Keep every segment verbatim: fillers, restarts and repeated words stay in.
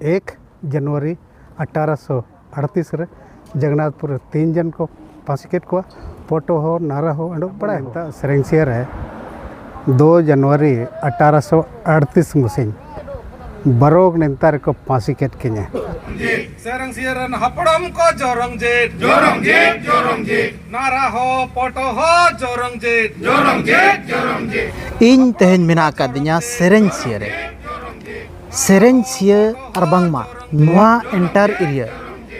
ᱮᱠ ᱡᱟᱱᱩᱣᱟᱨᱤ ᱟᱴᱷᱟᱨᱚᱥᱚ ᱟᱴᱷᱛᱤᱥ ᱨᱮ ᱡᱚᱜᱚᱱᱱᱟᱛᱷᱯᱩᱨ ᱨᱮ ᱛᱤᱱ ᱡᱚᱱ ᱠᱚ ᱯᱷᱟᱸᱥᱤ ᱠᱮᱫ ᱠᱚᱣᱟ᱾ ᱯᱚᱴᱚ ᱦᱚ, ᱱᱟᱨᱟ ᱦᱚ, ᱟᱸᱰᱚ ᱯᱟᱲᱟ ᱦᱚ᱾ ᱥᱮᱨᱮᱧ ᱥᱤᱭᱟᱹ ᱨᱮ ᱫᱩ ᱡᱟᱱᱩᱣᱟᱨᱤ ᱟᱴᱷᱟᱨᱚᱥᱚ ᱟᱴᱷᱛᱤᱥ ᱢᱩᱥᱤᱧ ᱵᱟᱨᱚ ᱱᱮᱱᱛᱟ ᱨᱮᱠᱚ ᱯᱷᱟᱸᱥᱤ ᱠᱮᱫ ᱠᱤᱧᱟ᱾ ᱥᱮᱨᱮᱧ ᱥᱤᱭᱟᱹ ᱨᱮᱱ ᱦᱟᱯᱲᱟᱢ ᱠᱚ ᱡᱚᱨᱚᱢ ᱡᱤᱛ, ᱡᱚᱨᱚᱢ ᱡᱤᱛ, ᱡᱚᱨᱚᱢ ᱡᱤᱛ᱾ ᱱᱟᱨᱟ ᱦᱚ, ᱯᱚᱴᱚ ᱦᱚ, ᱡᱚᱨᱚᱢ ᱡᱤᱛ, ᱡᱚᱨᱚᱢ ᱡᱤᱛ, ᱡᱚᱨᱚᱢ ᱡᱤᱛ᱾ ᱤᱧ ᱛᱮᱦᱮᱧ ᱢᱮᱱᱟᱜ ᱟᱠᱟᱫᱤᱧᱟ ᱥᱮᱨᱮᱧ ᱥᱤᱭᱟᱹ ᱨᱮ᱾ ᱥᱮᱨᱮᱧ ᱥᱤᱭᱟᱹ ᱟᱨ ᱵᱟᱝᱢᱟ ᱱᱚᱣᱟ entire area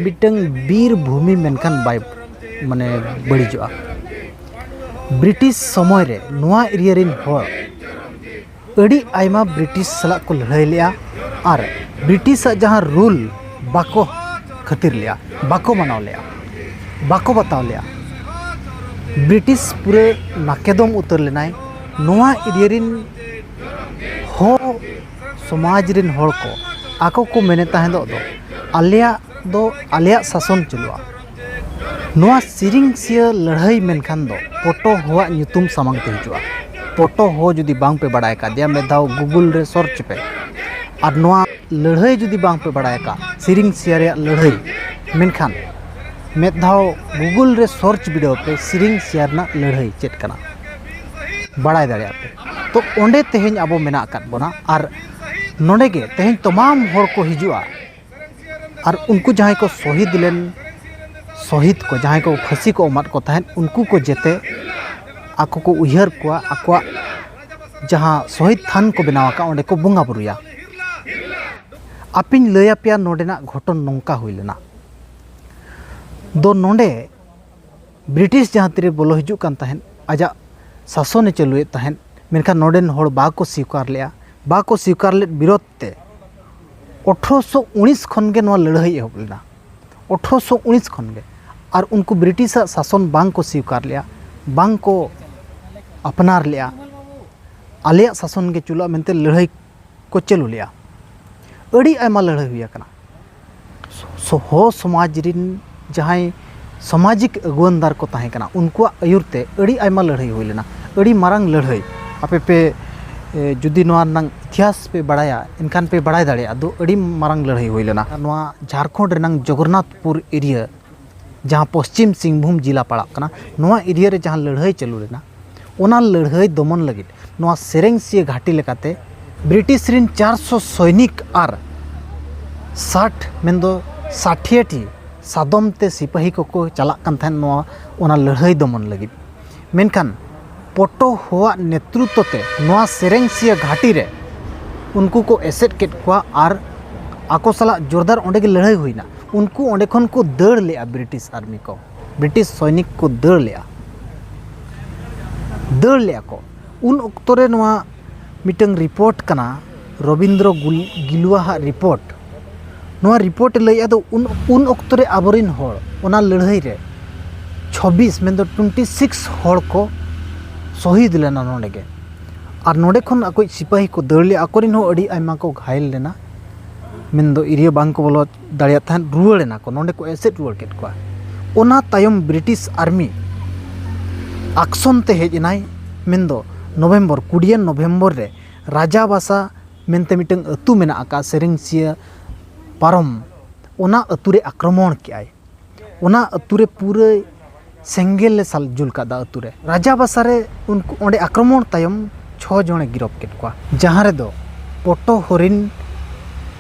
ᱢᱤᱫᱴᱟᱝ ᱵᱤᱨ ᱵᱷᱩᱢᱤ ᱢᱮᱱᱠᱷᱟᱱ ᱵᱟᱭ, ᱢᱟᱱᱮ, ᱵᱟᱹᱲᱤᱡᱚᱜᱼᱟ᱾ ᱵᱨᱤᱴᱤᱥ ᱥᱚᱢᱚᱭ ᱨᱮ ᱱᱚᱣᱟ area ᱨᱮᱱ ᱦᱚᱲ ᱟᱹᱰᱤ ᱟᱭᱢᱟ ᱵᱨᱤᱴᱤᱥ ᱥᱟᱞᱟᱜ ᱠᱚ ᱞᱟᱹᱲᱦᱟᱹᱭ ᱞᱮᱜᱼᱟ ᱟᱨ ᱵᱨᱤᱴᱤᱥᱟᱜ ᱡᱟᱦᱟᱸ rule ᱵᱟᱠᱚ ᱠᱷᱟᱹᱛᱤᱨ ᱞᱮᱜᱼᱟ, ᱵᱟᱠᱚ ᱢᱟᱱᱟᱣ ᱞᱮᱜᱼᱟ, ᱵᱟᱠᱚ ᱵᱟᱛᱟᱣ ᱞᱮᱜᱼᱟ᱾ ᱵᱨᱤᱴᱤᱥ ᱯᱩᱨᱟᱹ ᱱᱟᱠᱮᱫᱚᱢ ᱩᱛᱟᱹᱨ ᱞᱮᱱᱟᱭ᱾ ᱱᱚᱣᱟ area ᱨᱮᱱ ᱦᱚᱲ, ᱥᱚᱢᱟᱡᱽ ᱨᱮᱱ ᱦᱚᱲ ᱠᱚ ᱟᱠᱚ ᱠᱚ ᱢᱮᱱᱮᱫ ᱛᱟᱦᱮᱸᱫᱚᱜ ᱫᱚ, ᱟᱞᱮᱭᱟᱜ ᱫᱚ ᱟᱞᱮᱭᱟᱜ ᱥᱟᱥᱚᱱ ᱪᱟᱹᱞᱩᱜᱼᱟ᱾ ᱱᱚᱣᱟ ᱥᱮᱨᱮᱧ ᱥᱤᱭᱟᱹ ᱞᱟᱹᱲᱦᱟᱹᱭ ᱢᱮᱱᱠᱷᱟᱱ ᱫᱚ ᱯᱚᱴᱚ ᱦᱚᱣᱟᱜ ᱧᱩᱛᱩᱢ ᱥᱟᱢᱟᱝ ᱛᱮ ᱦᱤᱡᱩᱜᱼᱟ᱾ ᱯᱚᱴᱚ ᱦᱚ ᱡᱩᱫᱤ ᱵᱟᱝ ᱯᱮ ᱵᱟᱲᱟᱭ ᱠᱟᱫᱮᱭᱟ, ᱢᱤᱫ ᱫᱷᱟᱣ Google ᱨᱮ search ᱯᱮ᱾ ᱟᱨ ᱱᱚᱣᱟ ᱞᱟᱹᱲᱦᱟᱹᱭ ᱡᱩᱫᱤ ᱵᱟᱝ ᱯᱮ ᱵᱟᱲᱟᱭ ᱟᱠᱟᱫ, ᱥᱮᱨᱮᱧ ᱥᱤᱭᱟᱹ ᱨᱮᱭᱟᱜ ᱞᱟᱹᱲᱦᱟᱹᱭ, ᱢᱮᱱᱠᱷᱟᱱ ᱢᱤᱫ ᱫᱷᱟᱣ Google ᱨᱮ search ᱵᱤᱰᱟᱹᱣ ᱯᱮ, ᱥᱮᱨᱮᱧ ᱥᱤᱭᱟᱹ ᱨᱮᱱᱟᱜ ᱞᱟᱹᱲᱦᱟᱹᱭ ᱪᱮᱫ ᱠᱟᱱᱟ, ᱵᱟᱲᱟᱭ ᱫᱟᱲᱮᱭᱟᱜ ᱯᱮ᱾ ᱛᱚ, ᱚᱸᱰᱮ ᱛᱮᱦᱮᱧ ᱟᱵᱚ ᱢᱮᱱᱟᱜ ᱟᱠᱟᱫ ᱵᱚᱱᱟ᱾ ᱟᱨ ᱱᱚᱰᱮ ᱜᱮ ᱛᱮᱦᱮᱧ ᱛᱚᱢᱟᱢ ᱦᱚᱲ ᱠᱚ ᱦᱤᱡᱩᱜᱼᱟ, ᱟᱨ ᱩᱱᱠᱩ ᱡᱟᱦᱟᱸᱭ ᱠᱚ ᱥᱚᱦᱤᱫ ᱞᱮᱱ, ᱥᱚᱦᱤᱫ ᱠᱚ ᱡᱟᱦᱟᱸᱭ ᱠᱚ ᱯᱷᱟᱹᱥᱤ ᱠᱚ ᱮᱢᱟᱫ ᱠᱚ ᱛᱟᱦᱮᱸᱫ, ᱩᱱᱠᱩ ᱠᱚ ᱡᱮᱛᱮ ᱟᱠᱚ ᱠᱚ ᱩᱭᱦᱟᱹᱨ ᱠᱚᱣᱟ, ᱟᱠᱚᱣᱟᱜ ᱡᱟᱦᱟᱸ ᱥᱚᱦᱤᱫ ᱛᱷᱟᱱ ᱠᱚ ᱵᱮᱱᱟᱣ ᱟᱠᱟᱫ, ᱚᱸᱰᱮ ᱠᱚ ᱵᱚᱸᱜᱟ ᱵᱩᱨᱩᱭᱟ᱾ ᱟᱯᱮᱧ ᱞᱟᱹᱭ ᱟᱯᱮᱭᱟ, ᱱᱚᱰᱮᱱᱟᱜ ᱜᱷᱚᱴᱚᱱ ᱱᱚᱝᱠᱟ ᱦᱩᱭ ᱞᱮᱱᱟ᱾ ᱫᱚ ᱱᱚᱰᱮ ᱵᱨᱤᱴᱤᱥ ᱡᱟᱦᱟᱸ ᱛᱤᱨᱮ ᱵᱚᱞᱚ ᱦᱤᱡᱩᱜ ᱠᱟᱱ ᱛᱟᱦᱮᱸᱫ, ᱟᱡᱟᱜ ᱥᱟᱥᱚᱱᱮ ᱪᱟᱹᱞᱩᱭᱮᱫ ᱛᱟᱦᱮᱸᱫ, ᱢᱮᱱᱠᱷᱟᱱ ᱱᱚᱰᱮᱱ ᱦᱚᱲ ᱵᱟᱠᱚ ᱥᱤᱠᱟᱨ ᱞᱮᱫᱼᱟ᱾ ᱵᱟᱠᱚ ᱥᱤᱠᱟᱨ ᱞᱮᱫ ᱵᱤᱨᱳᱫᱷ ᱛᱮ ᱟᱴᱷᱨᱚᱥᱚ ᱩᱱᱤᱥ ᱠᱷᱚᱱ ᱜᱮ ᱱᱚᱣᱟ ᱞᱟᱹᱲᱦᱟᱹᱭ ᱮᱦᱚᱵ ᱞᱮᱱᱟ᱾ ᱟᱴᱷᱨᱚᱥᱚ ᱩᱱᱤᱥ ᱠᱷᱚᱱ ᱜᱮ᱾ ᱟᱨ ᱩᱱᱠᱩ ᱵᱨᱤᱴᱤᱥᱟᱜ ᱥᱟᱥᱚᱱ ᱵᱟᱝ ᱠᱚ ᱥᱤᱠᱟᱨ ᱞᱮᱫᱼᱟ, ᱵᱟᱝ ᱠᱚ ᱟᱯᱱᱟᱨ ᱞᱮᱫᱼᱟ᱾ ᱟᱞᱮᱭᱟᱜ ᱥᱟᱥᱚᱱ ᱜᱮ ᱪᱟᱹᱞᱩᱜᱼᱟ ᱢᱮᱱᱛᱮ ᱞᱟᱹᱲᱦᱟᱹᱭ ᱠᱚ ᱪᱟᱹᱞᱩ ᱞᱮᱫᱼᱟ᱾ ᱟᱹᱰᱤ ᱟᱭᱢᱟ ᱞᱟᱹᱲᱦᱟᱹᱭ ᱦᱩᱭ ᱟᱠᱟᱱᱟ᱾ ᱥᱚ-, ᱦᱚ ᱥᱚᱢᱟᱡᱽ ᱨᱮᱱ ᱡᱟᱦᱟᱸᱭ ᱥᱟᱢᱟᱡᱤᱠ ᱟᱹᱜᱩᱣᱟᱹᱱᱫᱟᱨ ᱠᱚ ᱛᱟᱦᱮᱸ ᱠᱟᱱᱟ, ᱩᱱᱠᱩᱣᱟᱜ ᱟᱹᱭᱩᱨ ᱛᱮ ᱟᱹᱰᱤ ᱟᱭᱢᱟ ᱞᱟᱹᱲᱦᱟᱹᱭ ᱦᱩᱭ ᱞᱮᱱᱟ, ᱟᱹᱰᱤ ᱢᱟᱨᱟᱝ ᱞᱟᱹᱲᱦᱟᱹᱭ᱾ ᱟᱯᱮ ᱯᱮ ᱮ, ᱡᱩᱫᱤ ᱱᱚᱣᱟ ᱨᱮᱱᱟᱝ ᱤᱛᱤᱦᱟᱥ ᱯᱮ ᱵᱟᱲᱟᱭᱟ, ᱮᱱᱠᱷᱟᱱ ᱯᱮ ᱵᱟᱲᱟᱭ ᱫᱟᱲᱮᱭᱟᱜᱼᱟ, ᱫᱚ ᱟᱹᱰᱤ ᱢᱟᱨᱟᱝ ᱞᱟᱹᱲᱦᱟᱹᱭ ᱦᱩᱭ ᱞᱮᱱᱟ᱾ ᱱᱚᱣᱟ ᱡᱷᱟᱲᱠᱷᱚᱸᱰ ᱨᱮᱱᱟᱝ ᱡᱚᱜᱚᱱᱱᱟᱛᱷᱯᱩᱨ ᱮᱨᱤᱭᱟ, ᱡᱟᱦᱟᱸ ᱯᱚᱥᱪᱤᱢ ᱥᱤᱝᱵᱷᱩᱢ ᱡᱮᱞᱟ ᱯᱟᱲᱟᱜ ᱠᱟᱱᱟ, ᱱᱚᱣᱟ ᱮᱨᱤᱭᱟ ᱨᱮ ᱡᱟᱦᱟᱸ ᱞᱟᱹᱲᱦᱟᱹᱭ ᱪᱟᱹᱞᱩ ᱞᱮᱱᱟ, ᱚᱱᱟ ᱞᱟᱹᱲᱦᱟᱹᱭ ᱫᱚᱢᱚᱱ ᱞᱟᱹᱜᱤᱫ ᱱᱚᱣᱟ ᱥᱮᱨᱮᱝᱥᱤᱭᱟᱹ ᱜᱷᱟᱹᱴᱤ ᱞᱮᱠᱟᱛᱮ ᱵᱨᱤᱴᱤᱥ ᱨᱮᱱ ᱪᱟᱨᱥᱚ ᱥᱚᱭᱱᱤᱠ ᱟᱨ ᱥᱟᱴ, ᱢᱮᱱᱫᱚ ᱥᱟᱴᱷᱤᱭᱟᱹᱴᱤ ᱥᱟᱫᱚᱢ ᱛᱮ ᱥᱤᱯᱟᱹᱦᱤ ᱠᱚᱠᱚ ᱪᱟᱞᱟᱜ ᱠᱟᱱ ᱛᱟᱦᱮᱸᱫ ᱱᱚᱣᱟ, ᱚᱱᱟ ᱞᱟᱹᱲᱦᱟᱹᱭ ᱫᱚᱢᱚᱱ ᱞᱟᱹᱜᱤᱫ᱾ ᱢᱮᱱᱠᱷᱟᱱ ᱯᱚᱴᱚ ᱦᱚᱣᱟᱜ ᱱᱮᱛᱨᱩᱛᱛᱚ ᱛᱮ ᱱᱚᱣᱟ ᱥᱮᱨᱮᱝᱥᱤᱭᱟᱹ ᱜᱷᱟᱹᱴᱤ ᱨᱮ ᱩᱱᱠᱩ ᱠᱚ ᱮᱥᱮᱫ ᱠᱮᱫ ᱠᱚᱣᱟ ᱟᱨ ᱟᱠᱚ ᱥᱟᱞᱟᱜ ᱡᱳᱨᱫᱟᱨ ᱚᱸᱰᱮ ᱜᱮ ᱞᱟᱹᱲᱦᱟᱹᱭ ᱦᱩᱭᱱᱟ᱾ ᱩᱱᱠᱩ ᱚᱸᱰᱮ ᱠᱷᱚᱱ ᱠᱚ ᱫᱟᱹᱲ ᱞᱮᱫᱼᱟ, ᱵᱨᱤᱴᱤᱥ ᱟᱨᱢᱤ ᱠᱚ, ᱵᱨᱤᱴᱤᱥ ᱥᱚᱭᱱᱤᱠ ᱠᱚ ᱫᱟᱹᱲ ᱞᱮᱫᱼᱟ, ᱫᱟᱹᱲ ᱞᱮᱫᱼᱟ ᱠᱚ᱾ ᱩᱱ ᱚᱠᱛᱚ ᱨᱮ ᱱᱚᱣᱟ ᱢᱤᱫᱴᱟᱝ ᱨᱤᱯᱳᱨᱴ ᱠᱟᱱᱟ, ᱨᱚᱵᱤᱱᱫᱨᱚ ᱜᱩᱞ- ᱜᱤᱞᱩᱣᱟᱦᱟᱜ ᱨᱤᱯᱳᱨᱴ᱾ ᱱᱚᱣᱟ ᱨᱤᱯᱳᱨᱴ ᱮ ᱞᱟᱹᱭᱮᱫᱼᱟ, ᱫᱚ ᱩᱱ, ᱩᱱ ᱚᱠᱛᱚ ᱨᱮ ᱟᱵᱚᱨᱮᱱ ᱦᱚᱲ ᱚᱱᱟ ᱞᱟᱹᱲᱦᱟᱹᱭ ᱨᱮ ᱪᱷᱚᱵᱵᱤᱥ, ᱢᱮᱱᱫᱚ ᱴᱩᱭᱮᱱᱴᱤ ᱥᱤᱠᱥ ᱦᱚᱲ ᱠᱚ ᱥᱚᱦᱤᱫ ᱞᱮᱱᱟ ᱱᱚᱰᱮ ᱜᱮ᱾ ᱟᱨ ᱱᱚᱰᱮ ᱠᱷᱚᱱ ᱟᱠᱚᱭᱤᱡ ᱥᱤᱯᱟᱹᱦᱤ ᱠᱚ ᱫᱟᱹᱲ ᱞᱮᱫᱼᱟ, ᱟᱠᱚᱨᱮᱱ ᱦᱚᱸ ᱟᱹᱰᱤ ᱟᱭᱢᱟ ᱠᱚ ᱜᱷᱟᱭᱮᱞ ᱞᱮᱱᱟ, ᱢᱮᱱᱫᱚ ᱮᱨᱤᱭᱟ ᱵᱟᱝ ᱠᱚ ᱵᱚᱞᱚ ᱫᱟᱲᱮᱭᱟᱫ ᱛᱟᱦᱮᱸᱫ, ᱨᱩᱣᱟᱹᱲ ᱮᱱᱟ ᱠᱚ, ᱱᱚᱰᱮ ᱠᱚ ᱮᱥᱮᱫ ᱨᱩᱣᱟᱹᱲ ᱠᱮᱫ ᱠᱚᱣᱟ᱾ ᱚᱱᱟ ᱛᱟᱭᱚᱢ ᱵᱨᱤᱴᱤᱥ ᱟᱨᱢᱤ ᱟᱠᱥᱚᱱ ᱛᱮ ᱦᱮᱡ ᱮᱱᱟᱭ, ᱢᱮᱱᱫᱚ ᱱᱚᱵᱷᱮᱢᱵᱚᱨ, ᱠᱩᱲᱤᱭᱟᱹ ᱱᱚᱵᱷᱮᱢᱵᱚᱨ ᱨᱮ ᱨᱟᱡᱟᱵᱟᱥᱟ ᱢᱮᱱᱛᱮ ᱢᱤᱫᱴᱟᱝ ᱟᱹᱛᱩ ᱢᱮᱱᱟᱜ ᱟᱠᱟᱫ ᱥᱮᱨᱮᱝᱥᱤᱭᱟᱹ ᱯᱟᱨᱚᱢ, ᱚᱱᱟ ᱟᱹᱛᱩ ᱨᱮ ᱟᱠᱨᱚᱢᱚᱬ ᱠᱮᱜᱼᱟᱭ᱾ ᱚᱱᱟ ᱟᱹᱛᱩ ᱨᱮ ᱯᱩᱨᱟᱹ ᱥᱮᱸᱜᱮᱞ ᱞᱮ ᱥᱟᱞ ᱡᱩᱞ ᱠᱟᱫᱟ ᱟᱹᱛᱩ ᱨᱮ᱾ ᱨᱟᱡᱟ ᱵᱟᱥᱟ ᱨᱮ ᱩᱱᱠᱩ ᱚᱸᱰᱮ ᱟᱠᱨᱚᱢᱚᱬ ᱛᱟᱭᱚᱢ ᱪᱷᱚ ᱡᱚᱱᱮ ᱜᱤᱨᱚᱯ ᱠᱮᱫ ᱠᱚᱣᱟ, ᱡᱟᱦᱟᱸ ᱨᱮᱫᱚ ᱯᱚᱴᱚ ᱦᱚᱨᱤᱱ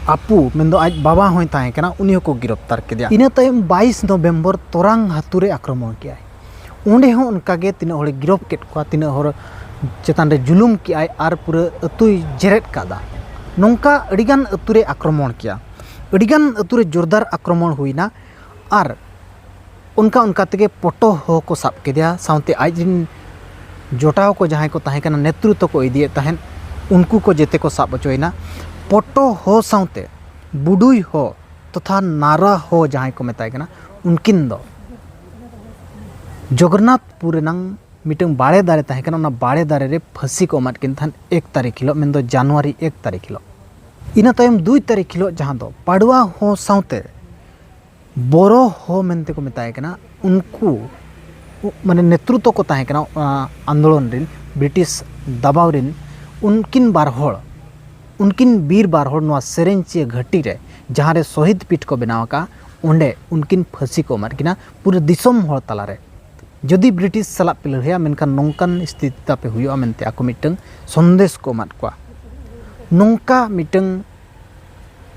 ᱟᱯᱩ, ᱢᱮᱱᱫᱚ ᱟᱡ ᱵᱟᱵᱟ ᱦᱚᱸᱭ ᱛᱟᱦᱮᱸ ᱠᱟᱱᱟ, ᱩᱱᱤ ᱦᱚᱸᱠᱚ ᱜᱤᱨᱚᱯᱛᱟᱨ ᱠᱮᱫᱮᱭᱟ᱾ ᱤᱱᱟᱹ ᱛᱟᱭᱚᱢ ᱵᱟᱭᱤᱥ ᱱᱚᱵᱷᱮᱢᱵᱚᱨ ᱛᱚᱨᱟᱝ ᱟᱹᱛᱩ ᱨᱮ ᱟᱠᱨᱚᱢᱚᱬ ᱠᱮᱜᱼᱟᱭ᱾ ᱚᱸᱰᱮ ᱦᱚᱸ ᱚᱱᱠᱟᱜᱮ ᱛᱤᱱᱟᱹᱜ ᱦᱚᱲᱮ ᱜᱤᱨᱚᱯ ᱠᱮᱫ ᱠᱚᱣᱟ, ᱛᱤᱱᱟᱹᱜ ᱦᱚᱲ ᱪᱮᱛᱟᱱ ᱨᱮ ᱡᱩᱞᱩᱢ ᱠᱮᱜᱼᱟᱭ ᱟᱨ ᱯᱩᱨᱟᱹ ᱟᱹᱛᱩᱭ ᱡᱮᱨᱮᱫ ᱠᱟᱫᱟ᱾ ᱱᱚᱝᱠᱟ ᱟᱹᱰᱤᱜᱟᱱ ᱟᱹᱛᱩ ᱨᱮ ᱟᱠᱨᱚᱢᱚᱬ ᱠᱮᱜᱼᱟ, ᱟᱹᱰᱤᱜᱟᱱ ᱟᱹᱛᱩ ᱨᱮ ᱡᱳᱨᱫᱟᱨ ᱟᱠᱨᱚᱢᱚᱬ ᱦᱩᱭᱱᱟ᱾ ᱟᱨ ᱚᱱᱠᱟ ᱚᱱᱠᱟ ᱛᱮᱜᱮ ᱯᱚᱴᱚ ᱦᱚᱸ ᱠᱚ ᱥᱟᱵ ᱠᱮᱫᱮᱭᱟ, ᱥᱟᱶᱛᱮ ᱟᱡ ᱨᱮᱱ ᱡᱚᱴᱟᱣ ᱠᱚ ᱡᱟᱦᱟᱸᱭ ᱠᱚ ᱛᱟᱦᱮᱸ ᱠᱟᱱᱟ, ᱱᱮᱛᱨᱤᱛᱵ ᱠᱚ ᱤᱫᱤᱭᱮᱫ ᱛᱟᱦᱮᱸᱫ, ᱩᱱᱠᱩ ᱠᱚ ᱡᱮᱛᱮ ᱠᱚ ᱥᱟᱵ ᱚᱪᱚᱭᱮᱱᱟ᱾ ᱯᱚᱴᱚ ᱦᱚᱸ ᱥᱟᱶᱛᱮ ᱵᱩᱰᱩᱭ ᱦᱚᱸ ᱛᱚᱛᱷᱟ ᱱᱟᱨᱟ ᱦᱚᱸ ᱡᱟᱦᱟᱸᱭ ᱠᱚ ᱢᱮᱛᱟᱭ ᱠᱟᱱᱟ, ᱩᱱᱠᱤᱱ ᱫᱚ ᱡᱚᱜᱚᱱᱱᱟᱛᱷᱯᱩᱨ ᱨᱮᱱᱟᱝ ᱢᱤᱫᱴᱟᱝ ᱵᱟᱲᱮ ᱫᱟᱨᱮ ᱛᱟᱦᱮᱸ ᱠᱟᱱᱟ, ᱚᱱᱟ ᱵᱟᱲᱮ ᱫᱟᱨᱮ ᱨᱮ ᱯᱷᱟᱹᱥᱤ ᱠᱚ ᱮᱢᱟᱫ ᱠᱤᱱ ᱛᱟᱦᱮᱸᱫ ᱮᱠ ᱛᱟᱹᱨᱤᱠᱷ ᱦᱤᱞᱳᱜ, ᱢᱮᱱᱫᱚ ᱡᱟᱱᱩᱣᱟᱨᱤ ᱮᱠ ᱛᱟᱹᱨᱤᱠᱷ ᱦᱤᱞᱳᱜ᱾ ᱤᱱᱟᱹ ᱛᱟᱭᱚᱢ ᱫᱩᱭ ᱛᱟᱹᱨᱤᱠᱷ ᱦᱤᱞᱳᱜ, ᱡᱟᱦᱟᱸ ᱫᱚ ᱯᱟᱰᱩᱣᱟ ᱦᱚᱸ ᱥᱟᱶᱛᱮ ᱵᱚᱨᱚ ᱦᱚᱸ ᱢᱮᱱᱛᱮ ᱠᱚ ᱢᱮᱛᱟᱭ ᱠᱟᱱᱟ, ᱩᱱᱠᱩ ᱢᱟᱱᱮ ᱱᱮᱛᱨᱤᱛᱵ ᱠᱚ ᱛᱟᱦᱮᱸ ᱠᱟᱱᱟ ᱚᱱᱟ ᱟᱱᱫᱳᱞᱚᱱ ᱨᱮᱱ, ᱵᱨᱤᱴᱤᱥ ᱫᱟᱵᱟᱣ ᱨᱮᱱ, ᱩᱱᱠᱤᱱ ᱵᱟᱨ ᱦᱚᱲ, ᱩᱱᱠᱤᱱ ᱵᱤᱨ ᱵᱟᱨ ᱦᱚᱲ ᱱᱚᱣᱟ ᱥᱮᱨᱮᱧᱪᱤᱭᱟᱹ ᱜᱷᱟᱹᱴᱤ ᱨᱮ ᱡᱟᱦᱟᱸ ᱨᱮ ᱥᱚᱦᱤᱫ ᱯᱤᱴ ᱠᱚ ᱵᱮᱱᱟᱣ ᱟᱠᱟᱫᱼᱟ, ᱚᱸᱰᱮ ᱩᱱᱠᱤᱱ ᱯᱷᱟᱹᱥᱤ ᱠᱚ ᱮᱢᱟᱫ ᱠᱤᱱᱟ ᱯᱩᱨᱟᱹ ᱫᱤᱥᱚᱢ ᱦᱚᱲ ᱛᱟᱞᱟᱨᱮ᱾ ᱡᱩᱫᱤ ᱵᱨᱤᱴᱤᱥ ᱥᱟᱞᱟᱜ ᱯᱮ ᱞᱟᱹᱲᱦᱟᱹᱭᱟ, ᱢᱮᱱᱠᱷᱟᱱ ᱱᱚᱝᱠᱟᱱ ᱥᱛᱷᱤᱛᱤ ᱛᱟᱯᱮ ᱦᱩᱭᱩᱜᱼᱟ ᱢᱮᱱᱛᱮ ᱟᱠᱚ ᱢᱤᱫᱴᱟᱝ ᱥᱚᱱᱫᱮᱥ ᱠᱚ ᱮᱢᱟᱫ ᱠᱚᱣᱟ᱾ ᱱᱚᱝᱠᱟ ᱢᱤᱫᱴᱟᱝ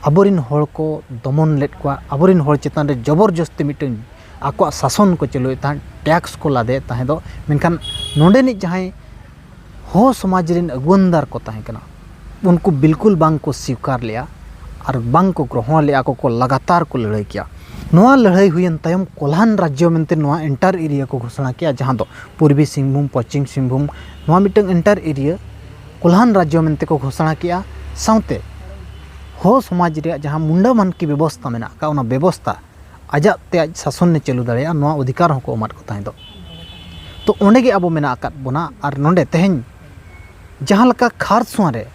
ᱟᱵᱚᱨᱤᱱ ᱦᱚᱲ ᱠᱚ ᱫᱚᱢᱚᱱ ᱞᱮᱫ ᱠᱚᱣᱟ, ᱟᱵᱚᱨᱤᱱ ᱦᱚᱲ ᱪᱮᱛᱟᱱ ᱨᱮ ᱡᱚᱵᱚᱨᱡᱚᱥᱛᱤ ᱢᱤᱫᱴᱟᱝ ᱟᱠᱚᱣᱟᱜ ᱥᱟᱥᱚᱱ ᱠᱚ ᱪᱟᱹᱞᱩᱭᱮᱫ ᱛᱟᱦᱮᱸᱫ, ᱴᱮᱠᱥ ᱠᱚ ᱞᱟᱫᱮᱭᱮᱫ ᱛᱟᱦᱮᱸ ᱫᱚ᱾ ᱢᱮᱱᱠᱷᱟᱱ ᱱᱚᱰᱮᱱᱤᱡ ᱡᱟᱦᱟᱸᱭ ᱦᱚᱸ ᱥᱚᱢᱟᱡᱽ ᱨᱮᱱ ᱟᱹᱜᱩᱣᱟᱹᱱᱫᱟᱨ ᱠᱚ ᱛᱟᱦᱮᱸ ᱠᱟᱱᱟ, ᱩᱱᱠᱩ ᱵᱤᱞᱠᱩᱞ ᱵᱟᱝ ᱠᱚ ᱥᱤᱠᱟᱨ ᱞᱮᱜᱼᱟ ᱟᱨ ᱵᱟᱝ ᱠᱚ ᱜᱨᱚᱦᱚᱱ ᱞᱮᱜᱼᱟ᱾ ᱟᱠᱚ ᱠᱚ ᱞᱟᱜᱟᱛᱟᱨ ᱠᱚ ᱞᱟᱹᱲᱦᱟᱹᱭ ᱠᱮᱜᱼᱟ᱾ ᱱᱚᱣᱟ ᱞᱟᱹᱲᱦᱟᱹᱭ ᱦᱩᱭᱮᱱ ᱛᱟᱭᱚᱢ ᱠᱚᱞᱦᱟᱱ ᱨᱟᱡᱽᱡᱚ ᱢᱮᱱᱛᱮ ᱱᱚᱣᱟ ᱮᱱᱴᱟᱨ ᱮᱨᱤᱭᱟ ᱠᱚ ᱜᱷᱳᱥᱚᱱᱟ ᱠᱮᱜᱼᱟ, ᱡᱟᱦᱟᱸ ᱫᱚ ᱯᱩᱨᱵᱤ ᱥᱤᱝᱵᱷᱩᱢ, ᱯᱚᱪᱷᱤᱢ ᱥᱤᱝᱵᱷᱩᱢ, ᱱᱚᱣᱟ ᱢᱤᱫᱴᱟᱝ ᱮᱱᱴᱟᱨ ᱮᱨᱤᱭᱟ ᱠᱚᱞᱦᱟᱱ ᱨᱟᱡᱽᱡᱚ ᱢᱮᱱᱛᱮ ᱠᱚ ᱜᱷᱳᱥᱚᱱᱟ ᱠᱮᱜᱼᱟ᱾ ᱥᱟᱶᱛᱮ ᱦᱚᱸ ᱥᱚᱢᱟᱡᱽ ᱨᱮᱭᱟᱜ ᱡᱟᱦᱟᱸ ᱢᱩᱱᱰᱟ ᱢᱟᱱᱠᱤ ᱵᱮᱵᱚᱥᱛᱟ ᱢᱮᱱᱟᱜ ᱟᱠᱟᱫ, ᱚᱱᱟ ᱵᱮᱵᱚᱥᱛᱟ ᱟᱡᱟᱜ ᱛᱮ ᱟᱡ ᱥᱟᱥᱚᱱᱮ ᱪᱟᱹᱞᱩ ᱫᱟᱲᱮᱭᱟᱜᱼᱟ, ᱱᱚᱣᱟ ᱚᱫᱷᱤᱠᱟᱨ ᱦᱚᱸᱠᱚ ᱮᱢᱟᱫ ᱠᱚ ᱛᱟᱦᱮᱸ ᱫᱚ᱾ ᱛᱚ ᱚᱸᱰᱮ ᱜᱮ ᱟᱵᱚ ᱢᱮᱱᱟᱜ ᱟᱠᱟᱫ ᱵᱚᱱᱟ᱾ ᱟᱨ ᱱᱚᱰᱮ ᱛᱮᱦᱮᱧ ᱡᱟᱦᱟᱸ ᱞᱮᱠᱟ ᱠᱷᱟᱨᱥᱚᱶᱟ ᱨᱮ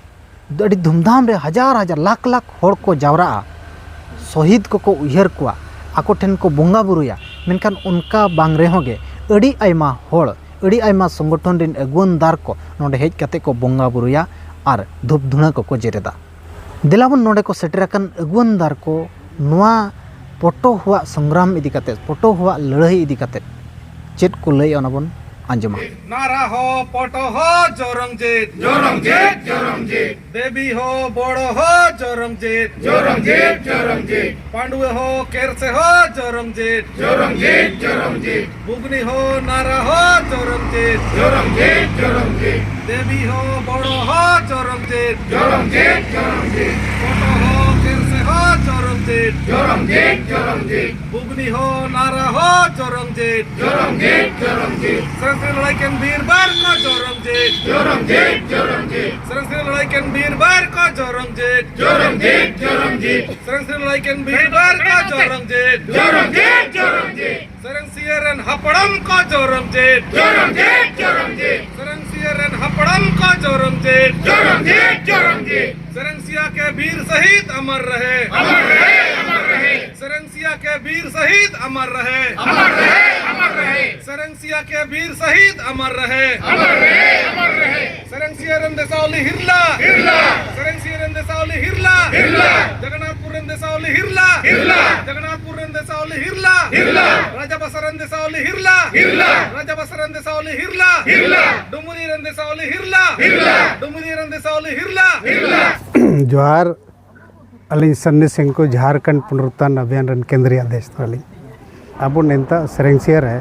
ᱟᱹᱰᱤ ᱫᱷᱩᱢᱫᱷᱟᱢ ᱨᱮ ᱦᱟᱡᱟᱨ ᱦᱟᱡᱟᱨ ᱞᱟᱠᱷ ᱞᱟᱠᱷ ᱦᱚᱲ ᱠᱚ ᱡᱟᱣᱨᱟᱜᱼᱟ, ᱥᱚᱦᱤᱫ ᱠᱚᱠᱚ ᱩᱭᱦᱟᱹᱨ ᱠᱚᱣᱟ, ᱟᱠᱚ ᱴᱷᱮᱱ ᱠᱚ ᱵᱚᱸᱜᱟ ᱵᱩᱨᱩᱭᱟ, ᱢᱮᱱᱠᱷᱟᱱ ᱚᱱᱠᱟ ᱵᱟᱝ ᱨᱮᱦᱚᱸ ᱜᱮ ᱟᱹᱰᱤ ᱟᱭᱢᱟ ᱦᱚᱲ, ᱟᱹᱰᱤ ᱟᱭᱢᱟ ᱥᱚᱝᱜᱚᱴᱷᱚᱱ ᱨᱮᱱ ᱟᱹᱜᱩᱣᱟᱹᱱ ᱫᱟᱨ ᱠᱚ ᱱᱚᱰᱮ ᱦᱮᱡ ᱠᱟᱛᱮ ᱠᱚ ᱵᱚᱸᱜᱟ ᱵᱩᱨᱩᱭᱟ ᱟᱨ ᱫᱷᱩᱯ ᱫᱷᱩᱬᱟᱹ ᱠᱚᱠᱚ ᱡᱮᱨᱮᱫᱟ᱾ ᱫᱮᱞᱟ ᱵᱚᱱ, ᱱᱚᱰᱮ ᱠᱚ ᱥᱮᱴᱮᱨ ᱟᱠᱟᱱ ᱟᱹᱜᱩᱣᱟᱹᱱ ᱫᱟᱨ ᱠᱚ ᱱᱚᱣᱟ ᱯᱚᱴᱚ ᱦᱚᱣᱟᱜ ᱥᱚᱝᱜᱨᱟᱢ ᱤᱫᱤ ᱠᱟᱛᱮ, ᱯᱚᱴᱚ ᱦᱚᱣᱟᱜ ᱞᱟᱹᱲᱦᱟᱹᱭ ᱤᱫᱤ ᱠᱟᱛᱮ ᱪᱮᱫ ᱠᱚ ᱞᱟᱹᱭᱮᱜᱼᱟ, ᱚᱱᱟ ᱵᱚᱱ ᱟᱸᱡᱚᱢᱟ᱾ ᱱᱟᱨᱟ ᱦᱚ ᱯᱚᱴᱚ ᱦᱚ ᱡᱚᱨᱚᱢ ᱡᱤᱛ, ᱡᱚᱨᱚᱢ ᱡᱤᱛ, ᱡᱚᱨᱚᱢ ᱡᱤᱛ᱾ ᱫᱮᱵᱤ ᱦᱚ ᱵᱚᱲᱚ ᱦᱚ ᱡᱚᱨᱚᱢ ᱡᱤᱛ, ᱡᱚᱨᱚᱢ ᱡᱤᱛ, ᱡᱚᱨᱚᱢ ᱡᱤᱛ᱾ ᱯᱟᱺᱰᱩᱣᱟᱹ ᱦᱚ ᱠᱮᱨᱥᱮ ᱦᱚ ᱡᱚᱨᱚᱢ ᱡᱤᱛ, ᱡᱚᱨᱚᱢ ᱡᱤᱛ, ᱡᱚᱨᱚᱢ ᱡᱤᱛ᱾ ᱵᱩᱜᱽᱱᱤ ᱦᱚ ᱱᱟᱨᱟ ᱦᱚ ᱡᱚᱨᱚᱢ ᱡᱤᱛ, ᱡᱚᱨᱚᱢ ᱡᱤᱛ, ᱡᱚᱨᱚᱢ ᱡᱤᱛ᱾ ᱫᱮᱵᱤ ᱦᱚ ᱵᱚᱲᱚ ᱦᱚ ᱡᱚᱨᱚᱢ ᱡᱤᱛ, ᱡᱚᱨᱚᱢ ᱡᱤᱛ, ᱡᱚᱨᱚᱢ ᱡᱤᱛ᱾ ᱯᱚᱴᱚ ᱦᱚ ᱠᱮᱨᱥᱮ ᱦᱚ ᱡᱚᱨᱚᱢ ᱡᱤᱛ, ᱡᱚᱨᱚᱢ ᱡᱤᱛ, ᱡᱚᱨᱚᱢ ᱡᱤᱛ᱾ ᱵᱩᱜᱽᱱᱤ ᱦᱚ ᱱᱟᱨᱟ ᱦᱚ ᱡᱚᱨᱚᱢ ᱡᱤᱛ, ᱡᱚᱨᱚᱢ ᱡᱤᱛ, ᱡᱚᱨᱚᱢ ᱡᱤᱛ᱾ ᱥᱮᱨᱮᱧ ᱞᱟᱹᱲᱦᱟᱹᱭ ᱠᱮᱱ ᱵᱤᱨ ᱵᱟᱨ ᱠᱚ ᱡᱚᱨᱚᱢ ᱡᱤᱛ, ᱡᱚᱨᱚᱢ ᱡᱤᱛ, ᱡᱚᱨᱚᱢ ᱡᱤᱛ᱾ ᱥᱮᱨᱮᱧ ᱞᱟᱹᱲᱦᱟᱹᱭ ᱠᱮᱱ ᱵᱤᱨ ᱵᱟᱨ ᱠᱚ ᱡᱚᱨᱚᱢ ᱡᱤᱛ, ᱡᱚᱨᱚᱢ ᱡᱤᱛ, ᱡᱚᱨᱚᱢ ᱡᱤᱛ᱾ ᱥᱮᱨᱮᱧ ᱞᱟᱹᱲᱦᱟᱹᱭ ᱠᱮᱱ ᱵᱤᱨ ᱵᱟᱨ ᱠᱚ ᱡᱚᱨᱚᱢ ᱡᱤᱛ, ᱡᱚᱨᱚᱢ ᱡᱤᱛ, ᱡᱚᱨᱚᱢ ᱡᱤᱛ᱾ ᱥᱮᱨᱮᱧ ᱥᱤᱭᱟᱹ ᱨᱮᱱ ᱦᱟᱯᱲᱟᱢ ᱠᱚ ᱡᱚᱨᱚᱢ ᱡᱤᱛ, ᱡᱚᱨᱚᱢ ᱡᱤᱛ, ᱡᱚᱨᱚᱢ ᱡᱤᱛ᱾ ᱥᱮᱨᱮᱧ ᱥᱤᱭᱟᱹ ᱨᱮᱱ ᱦᱟᱯᱲᱟᱢ ᱠᱚ ᱡᱚᱨᱚᱢ ᱡᱤᱛ, ᱡᱚᱨᱚᱢ ᱡᱤᱛ, ᱡᱚᱨᱚᱢ ᱡᱤᱛ᱾ ᱥᱮᱨᱮᱧ ᱥᱤᱭᱟ ᱠᱮ ᱵᱤᱨ ᱥᱟᱦᱤᱫ ᱟᱢᱟᱨ ᱨᱟᱦᱮ, ᱟᱢᱟᱨ ᱨᱟᱦᱮ, ᱟᱢᱟᱨ ᱨᱟᱦᱮ᱾ ᱥᱮᱨᱮᱧ सेरेंसिया के वीर शहीद अमर रहे। अमर रहे, अमर रहे। सेरेंसिया के वीर शहीद अमर रहे। अमर रहे, अमर रहे। सेरेंसिया रंदे सावली हिरला। हिरला। सेरेंसिया रंदे सावली हिरला। हिरला। जगन्नाथपुर रंदे सावली हिरला। हिरला। जगन्नाथपुर रंदे सावली हिरला। हिरला। राजा बसरन दे सावली हिरला। हिरला। राजा बसरन दे सावली हिरला। हिरला। डुमुरी रंदे सावली हिरला। हिरला। डुमुरी रंदे सावली हिरला। हिरला। जोहार, ᱟᱹᱞᱤᱧ ᱥᱟᱱᱱᱤ ᱥᱤᱝ ᱠᱚ, ᱡᱷᱟᱨᱠᱷᱚᱸᱰ ᱯᱩᱱᱚᱨᱩᱛᱛᱷᱟᱱ ᱚᱵᱷᱤᱭᱟᱱ ᱨᱮᱱ ᱠᱮᱱᱫᱽᱨᱤᱭ ᱟᱫᱮᱥ ᱛᱟᱹᱞᱤᱧ᱾ ᱟᱵᱚ ᱱᱮᱱᱛᱟ ᱥᱮᱨᱮᱧᱥᱤᱭᱟᱹ ᱨᱮ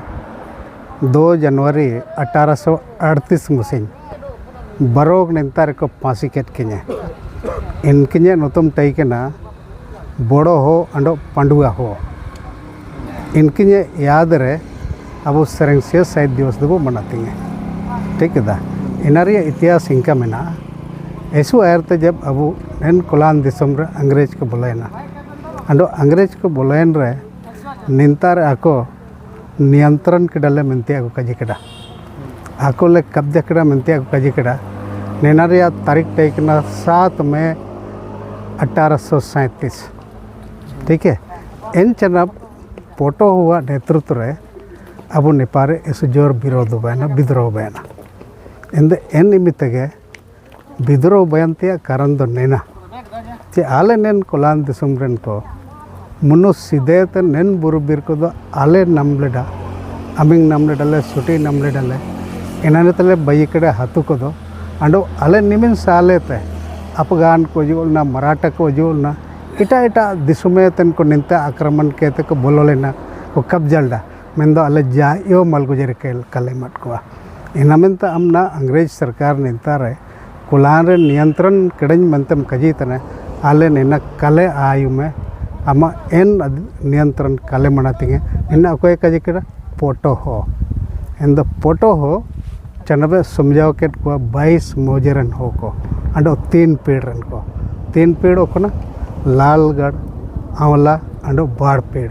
ᱫᱩ ᱡᱟᱱᱩᱣᱟᱨᱤ ᱟᱴᱷᱟᱨᱚᱥᱚ ᱟᱴᱛᱨᱤᱥ ᱢᱩᱥᱤᱧ ᱵᱟᱨᱚ ᱱᱮᱱᱛᱟ ᱨᱮᱠᱚ ᱯᱷᱟᱸᱥᱤ ᱠᱮᱫ ᱠᱤᱧᱟ᱾ ᱤᱱᱠᱤᱧᱟᱜ ᱧᱩᱛᱩᱢ ᱛᱟᱭ ᱠᱟᱱᱟ ᱵᱚᱲᱚ ᱦᱚ ᱟᱸᱰᱚ ᱯᱟᱺᱰᱩᱣᱟ ᱦᱚ᱾ ᱤᱱᱠᱤᱧᱟᱜ ᱭᱟᱫ ᱨᱮ ᱟᱵᱚ ᱥᱮᱨᱮᱧᱥᱤᱭᱟᱹ ᱥᱟᱦᱤᱛ ᱫᱤᱵᱚᱥ ᱫᱚᱵᱚ ᱢᱟᱱᱟᱣ ᱛᱤᱧᱟᱹ᱾ ᱴᱷᱤᱠ ᱠᱮᱫᱟ? ᱮᱱᱟ ᱨᱮᱭᱟᱜ ᱤᱛᱤᱦᱟᱥ ᱤᱱᱠᱟ ᱢᱮᱱᱟᱜᱼᱟ᱾ ᱮᱥᱩ ᱟᱭᱟᱨ ᱛᱮ ᱡᱟᱵ ᱟᱵᱚ ᱱᱮᱱ ᱠᱚᱞᱟᱱ ᱫᱤᱥᱚᱢ ᱨᱮ ᱤᱝᱨᱮᱡᱽ ᱠᱚ ᱵᱚᱞᱚᱭᱮᱱᱟ, ᱟᱫᱚ ᱤᱝᱨᱮᱡᱽ ᱠᱚ ᱵᱚᱞᱚᱭᱮᱱ ᱨᱮ ᱱᱮᱱᱛᱟ ᱨᱮ ᱟᱠᱚ ᱱᱤᱭᱚᱱᱛᱨᱚᱱ ᱠᱮᱫᱟᱞᱮ ᱢᱮᱱᱛᱮ ᱟᱠᱚ ᱠᱟᱡᱮ ᱠᱮᱫᱟ, ᱟᱠᱚ ᱞᱮ ᱠᱟᱵᱽᱡᱟ ᱠᱮᱫᱟ ᱢᱮᱱᱛᱮ ᱟᱠᱚ ᱠᱟᱡᱮ ᱠᱮᱫᱟ᱾ ᱱᱮᱱᱟ ᱨᱮᱭᱟᱜ ᱛᱟᱹᱨᱤᱠᱷ ᱛᱟᱦᱮᱸ ᱠᱟᱱᱟ ᱥᱟᱛ ᱢᱮ ᱟᱴᱷᱟᱨᱚᱥᱚ ᱥᱟᱸᱭᱛᱨᱤᱥ᱾ ᱴᱷᱤᱠ ᱦᱮ, ᱮᱱ ᱪᱟᱱᱟᱵ ᱯᱚᱴᱚ ᱦᱚᱣᱟᱜ ᱱᱮᱛᱨᱤᱛᱵ ᱨᱮ ᱟᱵᱚ ᱱᱮᱯᱟᱞ ᱨᱮ ᱮᱥᱩ ᱡᱳᱨ ᱵᱤᱨᱳᱫᱷ ᱦᱩᱭᱮᱱᱟ, ᱵᱤᱫᱽᱨᱳᱦ ᱦᱩᱭᱮᱱᱟ᱾ ᱮᱱᱫᱚ ᱮᱱ ᱤᱢᱤ ᱛᱮᱜᱮ ᱵᱤᱫᱽᱨᱳᱦ ᱵᱚᱭᱟᱱ ᱛᱮᱭᱟᱜ ᱠᱟᱨᱚᱱ ᱫᱚ ᱱᱮᱱᱟ ᱪᱮ ᱟᱞᱮ ᱱᱮᱱ ᱠᱚᱞᱟᱱ ᱫᱤᱥᱚᱢ ᱨᱮᱱ ᱠᱚ ᱢᱩᱱᱩ ᱥᱤᱫᱮ ᱛᱮ ᱱᱮᱱ ᱵᱩᱨᱩ ᱵᱤᱨ ᱠᱚᱫᱚ ᱟᱞᱮ ᱱᱟᱢ ᱞᱮᱰᱟ, ᱟᱢᱤᱝ ᱱᱟᱢ ᱞᱮᱰᱟ ᱞᱮ, ᱥᱩᱴᱤ ᱱᱟᱢ ᱞᱮᱰᱟ ᱞᱮ, ᱮᱱᱟᱱᱮ ᱛᱮᱞᱮ ᱵᱟᱭᱤ ᱠᱮᱰᱟ ᱦᱟᱹᱛᱩ ᱠᱚᱫᱚ ᱟᱸᱰᱚ ᱟᱞᱮ ᱱᱤᱢᱤᱱ ᱥᱟᱞᱮ ᱛᱮ ᱟᱯᱜᱟᱱ ᱠᱚ ᱦᱤᱡᱩᱜ ᱞᱮᱱᱟ, ᱢᱟᱨᱟᱴᱷᱟ ᱠᱚ ᱦᱤᱡᱩᱜ ᱞᱮᱱᱟ, ᱮᱴᱟᱜ ᱮᱴᱟᱜ ᱫᱤᱥᱚᱢᱮ ᱛᱮᱱ ᱠᱚ ᱱᱤᱱᱛᱟ ᱟᱠᱨᱚᱢᱚᱱ ᱠᱮᱛᱮ ᱠᱚ ᱵᱚᱞᱚ ᱞᱮᱱᱟ, ᱠᱚ ᱠᱟᱵᱽᱡᱟ ᱞᱮᱫᱟ᱾ ᱢᱮᱱᱫᱚ ᱟᱞᱮ ᱡᱟ ᱤᱭᱟᱹ ᱢᱟᱞᱜᱩᱡᱟᱹᱨᱤ ᱠᱮ-, ᱠᱟᱞᱮ ᱮᱢᱟᱫ ᱠᱚᱣᱟ᱾ ᱤᱱᱟ ᱢᱮᱱᱛᱮ ᱟᱢ ᱱᱟ ᱤᱝᱨᱮᱡᱽ ᱥᱚᱨᱠᱟᱨ ᱱᱮᱛᱟᱨ ᱨᱮ ᱠᱚᱞᱟᱱ ᱨᱮ ᱱᱤᱭᱚᱱᱛᱨᱚᱱ ᱠᱮᱰᱮᱧ ᱢᱮᱱᱛᱮᱢ ᱠᱟᱹᱡᱤ ᱛᱟᱱᱟ, ᱟᱞᱮ ᱱᱮᱱᱟ ᱠᱟᱞᱮ ᱟᱭᱩ ᱢᱮ, ᱟᱢᱟᱜ ᱮᱱ ᱟᱫ-, ᱱᱤᱭᱚᱱᱛᱨᱚᱱ ᱠᱟᱞᱮ ᱢᱟᱱᱟ ᱛᱤᱧᱟᱹ᱾ ᱱᱮᱱᱟ ᱚᱠᱚᱭ ᱠᱟᱹᱡᱤ ᱠᱮᱫᱟ? ᱯᱚᱴᱚ ᱦᱚ᱾ ᱮᱱᱫᱚ ᱯᱚᱴᱚ ᱦᱚ ᱪᱟᱱᱟᱵᱮ ᱥᱚᱢᱡᱷᱟᱣ ᱠᱮᱫ ᱠᱚᱣᱟ ᱵᱟᱭᱤᱥ ᱢᱚᱣᱡᱮ ᱨᱮᱱ ᱦᱚᱲ ᱠᱚ, ᱟᱸᱰᱚ ᱛᱤᱱ ᱯᱤᱲ ᱨᱮᱱ ᱠᱚ᱾ ᱛᱤᱱ ᱯᱤᱲ ᱚᱠᱚᱱᱟ? ᱞᱟᱞᱜᱟᱲ, ᱟᱣᱞᱟ, ᱟᱸᱰᱚ ᱵᱟᱨ ᱯᱤᱲ᱾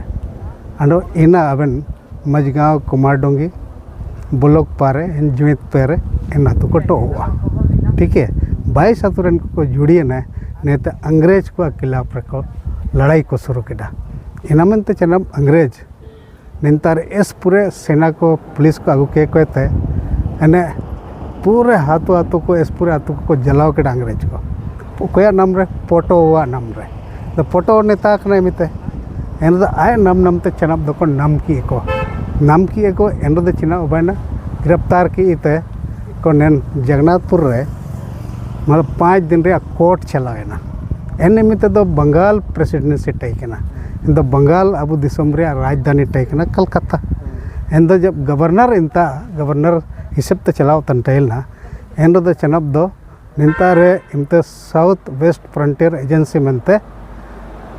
ᱟᱸᱰᱚ ᱤᱱᱟ ᱟᱵᱮᱱ ᱢᱟᱡᱽᱜᱟᱸᱣ ᱠᱩᱢᱟᱨᱰᱩᱝᱜᱤ ᱵᱞᱚᱠ ᱯᱟᱨᱮ ᱮᱱ ᱡᱩᱢᱤᱫ ᱯᱮᱨᱮ ᱮᱱ ᱟᱛᱳ ᱠᱚ ᱴᱚᱦᱚᱜᱼᱟ᱾ ᱴᱷᱤᱠ ᱦᱮ, ᱵᱟᱭᱤᱥ ᱟᱛᱳ ᱨᱮᱱ ᱠᱚᱠᱚ ᱡᱩᱲᱤᱭᱮᱱᱟ, ᱱᱤᱭᱟᱹᱛᱮ ᱤᱝᱨᱮᱡᱽ ᱠᱚᱣᱟᱜ ᱠᱷᱤᱞᱟᱯ ᱨᱮᱠᱚ ᱞᱟᱲᱟᱭ ᱠᱚ ᱥᱩᱨᱩ ᱠᱮᱫᱟ᱾ ᱮᱱᱟ ᱢᱮᱱᱛᱮ ᱪᱮᱱᱟᱵ ᱟᱝᱨᱮᱡᱽ ᱱᱮᱛᱟᱨ ᱮᱥ ᱯᱩᱨᱮ ᱥᱮᱱᱟ ᱠᱚ ᱯᱩᱞᱤᱥ ᱠᱚ ᱟᱹᱜᱩ ᱠᱮ ᱠᱚ ᱛᱮ ᱮᱱᱮ ᱯᱩᱨᱮ ᱟᱹᱛᱩ ᱟᱹᱛᱩ ᱠᱚ ᱮᱥ ᱯᱩᱨᱮ ᱟᱹᱛᱩ ᱠᱚ ᱡᱟᱞᱟᱣ ᱠᱮᱫᱟ ᱟᱝᱨᱮᱡᱽ ᱠᱚ᱾ ᱚᱠᱚᱭᱟᱜ ᱱᱟᱢ ᱨᱮ? ᱯᱚᱴᱚᱣᱟᱜ ᱱᱟᱢ ᱨᱮ᱾ ᱫᱚ ᱯᱚᱴᱚ ᱱᱮᱛᱟ ᱠᱟᱱᱟᱭ ᱢᱮᱛᱮ ᱮᱱ ᱨᱮᱫᱚ ᱟᱡ ᱱᱟᱢ ᱱᱟᱢ ᱛᱮ ᱪᱮᱱᱟᱵ ᱫᱚᱠᱚ ᱱᱟᱢ ᱠᱮᱫ ᱠᱚ ᱱᱟᱢ ᱠᱮᱫ ᱠᱚ ᱮᱱ ᱨᱮᱫᱚ ᱪᱮᱱᱟᱵ ᱵᱟᱭᱱᱟ ᱜᱨᱮᱯᱛᱟᱨ ᱠᱮᱫ ᱛᱮ ᱠᱚ ᱱᱮᱱ ᱡᱚᱜᱚᱱᱱᱟᱛᱷᱯᱩᱨ ᱨᱮ ᱢᱟᱱᱮ ᱯᱟᱸᱪ ᱫᱤᱱ ᱨᱮᱭᱟᱜ ᱠᱳᱨᱴ ᱪᱟᱞᱟᱣ ᱮᱱᱟ᱾ ᱮᱱ ᱱᱤᱢᱤᱛᱛᱮ ᱫᱚ ᱵᱟᱝᱜᱟᱞ ᱯᱨᱮᱥᱤᱰᱮᱱᱥᱤ ᱴᱟᱭ ᱠᱟᱱᱟ᱾ ᱮᱱ ᱫᱚ ᱵᱟᱝᱜᱟᱞ ᱟᱵᱚ ᱫᱤᱥᱚᱢ ᱨᱮᱭᱟᱜ ᱨᱟᱡᱽᱫᱷᱟᱱᱤ ᱴᱟᱭ ᱠᱟᱱᱟ ᱠᱟᱞᱠᱟᱛᱟ᱾ ᱮᱱ ᱫᱚ ᱡᱚᱵ ᱜᱚᱵᱷᱚᱨᱱᱚᱨ ᱮᱱᱛᱟ ᱜᱚᱵᱷᱚᱨᱱᱚᱨ ᱦᱤᱥᱟᱹᱵ ᱛᱮ ᱪᱟᱞᱟᱣ ᱛᱟᱱ ᱴᱟᱭ ᱞᱮᱱᱟ᱾ ᱮᱱ ᱨᱮᱫᱚ ᱪᱟᱱᱟᱵ ᱫᱚ ᱱᱤᱛᱟᱨ ᱨᱮ ᱤᱢᱛᱮ ᱥᱟᱣᱩᱛᱷ ᱣᱮᱥᱴ ᱯᱷᱨᱚᱱᱴᱤᱭᱟᱨ ᱮᱡᱮᱱᱥᱤ ᱢᱮᱱᱛᱮ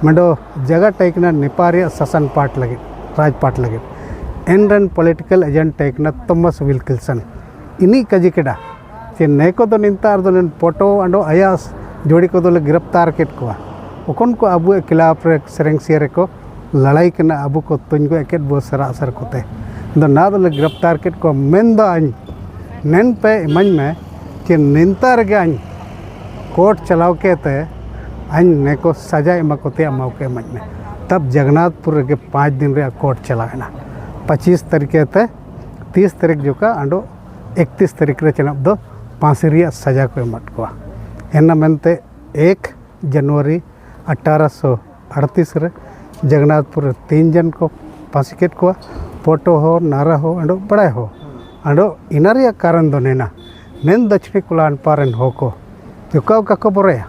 ᱢᱮᱰᱚ ᱡᱟᱭᱜᱟ ᱴᱟᱭ ᱠᱟᱱᱟ ᱱᱮᱯᱟᱞ ᱨᱮᱭᱟᱜ ᱥᱟᱥᱚᱱ ᱯᱟᱴ ᱞᱟᱹᱜᱤᱫ ᱨᱟᱡᱽ ᱯᱟᱴ ᱞᱟᱹᱜᱤᱫ᱾ ᱮᱱ ᱨᱮᱱ ᱯᱚᱞᱤᱴᱤᱠᱟᱞ ᱮᱡᱮᱱᱴ ᱴᱟᱭ ᱠᱟᱱᱟ ᱛᱚᱢᱟᱥ ᱣᱤᱞᱠᱤᱞᱥᱚᱱ᱾ ᱤᱱᱤ ᱠᱟᱡᱤ ᱠᱮᱰᱟ ᱪᱮ ᱱᱮ ᱠᱚᱫᱚ ᱱᱮᱛᱟᱨ ᱫᱚ ᱱᱮᱱ ᱯᱚᱴᱚ ᱟᱸᱰᱚ ᱟᱭᱟᱥ ᱡᱳᱲᱤ ᱠᱚᱫᱚ ᱞᱮ ᱜᱨᱮᱯᱛᱟᱨ ᱠᱮᱫ ᱠᱚᱣᱟ᱾ ᱚᱠᱚᱱ ᱠᱚ ᱟᱵᱚ ᱠᱷᱤᱞᱟᱯ ᱨᱮ ᱥᱮᱨᱮᱧ ᱥᱤᱭᱟᱹ ᱨᱮᱠᱚ ᱞᱟᱲᱟᱭ ᱠᱟᱱᱟ, ᱟᱵᱚ ᱠᱚ ᱛᱩᱧ ᱜᱚᱡ ᱠᱮᱫ ᱵᱚ ᱥᱟᱨᱟ ᱥᱟᱨ ᱠᱚᱛᱮ᱾ ᱫᱚ ᱱᱟ ᱫᱚᱞᱮ ᱜᱨᱮᱯᱛᱟᱨ ᱠᱮᱫ ᱠᱚᱣᱟ᱾ ᱢᱮᱱ ᱫᱚ ᱟᱹᱧ ᱱᱮᱱ ᱯᱮ ᱤᱢᱟᱹᱧ ᱢᱮ ᱪᱮ ᱱᱮᱛᱟᱨ ᱜᱮ ᱟᱹᱧ ᱠᱳᱨᱴ ᱪᱟᱞᱟᱣ ᱠᱮᱫ ᱛᱮ ᱟᱹᱧ ᱱᱮ ᱠᱚ ᱥᱟᱡᱟ ᱮᱢᱟ ᱠᱚ ᱛᱮᱭᱟᱜ ᱢᱟᱣ ᱠᱚ ᱮᱢᱟᱹᱧ ᱢᱮ᱾ ᱛᱟᱵ ᱡᱚᱜᱚᱱᱱᱟᱛᱷᱯᱩᱨ ᱨᱮᱜᱮ ᱯᱟᱸᱪ ᱫᱤᱱ ᱨᱮᱭᱟᱜ ᱠᱳᱨᱴ ᱪᱟᱞᱟᱣ ᱮᱱᱟ᱾ ᱯᱚᱸᱪᱤᱥ ᱛᱟᱹᱨᱤᱠᱷ ᱛᱮ ᱛᱤᱥ ᱛᱟᱹᱨᱤᱠᱷ ᱡᱚᱠᱷᱟ ᱟᱸᱰᱚ ᱮᱠᱛᱤᱥ ᱛᱟᱹᱨᱤᱠᱷ ᱨᱮ ᱪᱟᱱᱟᱵ ᱫᱚ ᱯᱷᱟᱸᱥᱤ ᱨᱮᱭᱟᱜ ᱥᱟᱡᱟ ᱠᱚ ᱮᱢᱟᱫ ᱠᱚᱣᱟ᱾ ᱮᱱᱟ ᱢᱮᱱᱛᱮ ᱮᱠ ᱡᱟᱱᱩᱣᱟᱨᱤ ᱟᱴᱷᱟᱨᱚᱥᱚ ᱟᱴᱛᱤᱥ ᱨᱮ ᱡᱚᱜᱚᱱᱱᱟᱛᱷᱯᱩᱨ ᱨᱮ ᱛᱤᱱ ᱡᱚᱱ ᱠᱚ ᱯᱷᱟᱸᱥᱤ ᱠᱮᱫ ᱠᱚᱣᱟ᱾ ᱯᱚᱴᱚ ᱦᱚᱸ, ᱱᱟᱨᱟ ᱦᱚᱸ, ᱟᱸᱰᱚ ᱵᱟᱲᱟᱭ ᱦᱚᱸ᱾ ᱟᱸᱰᱚ ᱤᱱᱟ ᱨᱮᱭᱟᱜ ᱠᱟᱨᱚᱱ ᱫᱚ ᱱᱮᱱᱟ ᱱᱮᱱ ᱫᱚᱠᱠᱷᱤᱱ ᱠᱚᱞᱟᱱᱯᱟ ᱨᱮᱱ ᱦᱚᱲ ᱠᱚ ᱡᱚᱠᱟᱣ ᱠᱟᱠᱚ ᱵᱚᱨᱚᱭᱟ᱾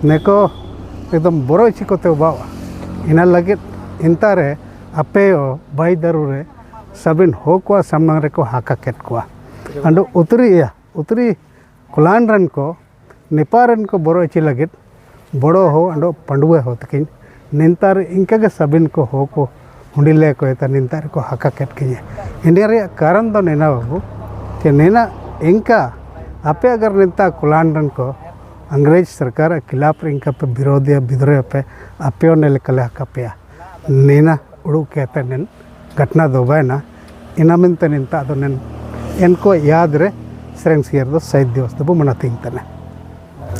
ᱱᱮᱠᱚ ᱮᱠᱫᱚᱢ ᱵᱚᱨᱚ ᱤᱪᱷᱤ ᱠᱚᱛᱮ ᱵᱟᱣᱟ᱾ ᱤᱱᱟ ᱞᱟᱹᱜᱤᱫ ᱤᱱᱛᱟ ᱨᱮ ᱟᱯᱮ ᱦᱚᱸ ᱵᱟᱭ ᱫᱟᱹᱨᱩ ᱨᱮ ᱥᱟᱵᱤᱱ ᱦᱚᱲ ᱠᱚᱣᱟᱜ ᱥᱟᱢᱟᱝ ᱨᱮᱠᱚ ᱦᱟᱠᱟ ᱠᱮᱫ ᱠᱚᱣᱟ᱾ ᱟᱸᱰᱚ ᱩᱛᱨᱤ ᱤᱭᱟ, ᱩᱛᱨᱤ ᱠᱚᱞᱟᱱ ᱨᱮᱱ ᱠᱚ ᱱᱮᱯᱟᱞ ᱨᱮᱱ ᱠᱚ ᱵᱚᱨᱚ ᱤᱪᱷᱤ ᱞᱟᱹᱜᱤᱫ ᱵᱚᱲᱚ ᱦᱚ ᱟᱸᱰᱚ ᱯᱟᱺᱰᱩᱣᱟᱹ ᱦᱚ ᱛᱟᱹᱠᱤᱱ ᱱᱮᱛᱟᱨ ᱤᱱᱠᱟᱹ ᱜᱮ ᱥᱟᱵᱤᱱ ᱠᱚ ᱦᱚ ᱠᱚ ᱦᱩᱸᱰᱤ ᱞᱮ ᱠᱚᱭ ᱛᱟ ᱱᱮᱛᱟᱨ ᱠᱚ ᱦᱟᱠᱟ ᱠᱮᱫ ᱠᱤᱧᱟᱹ᱾ ᱤᱱᱰᱤᱭᱟ ᱨᱮᱭᱟᱜ ᱠᱟᱨᱚᱱ ᱫᱚ ᱱᱮᱱᱟ ᱵᱟᱹᱵᱩ ᱪᱮ ᱱᱮᱱᱟ ᱤᱱᱠᱟ ᱟᱯᱮ ᱟᱜᱟᱨ ᱱᱮᱛᱟ ᱠᱚᱞᱟᱱ ᱨᱮᱱ ᱠᱚ ᱟᱝᱨᱮᱡᱽ ᱥᱚᱨᱠᱟᱨ ᱟᱜ ᱠᱷᱤᱞᱟᱯ ᱨᱮ ᱤᱱᱠᱟ ᱯᱮ ᱵᱤᱨᱳᱫᱷᱤᱭᱟ ᱵᱤᱫᱨᱳᱦᱤ ᱯᱮ ᱟᱯᱮ ᱦᱚᱸ ᱱᱮ ᱞᱮᱠᱟ ᱞᱮ ᱦᱟᱠᱟ ᱯᱮᱭᱟ᱾ ᱱᱮᱱᱟ ᱩᱲᱩᱠ ᱠᱮᱛᱮ ᱱᱮᱱ ᱜᱷᱚᱴᱱᱟ ᱫᱚ ᱵᱟᱭᱱᱟ᱾ ᱤᱱᱟ ᱢᱮᱱᱛᱮ ᱱᱮᱱᱛᱟ ᱟᱫᱚ ᱱᱮᱱ ᱮᱱᱠᱚ ᱭᱟᱫ ᱨᱮ ᱥᱮᱨᱮᱧ ᱥᱤᱭᱟᱨ ᱫᱚ ᱥᱟᱦᱤᱫ ᱫᱤᱵᱚᱥ ᱫᱚᱵᱚ ᱢᱟᱱᱟᱣ ᱛᱤᱧ ᱛᱟᱦᱮᱱᱟ᱾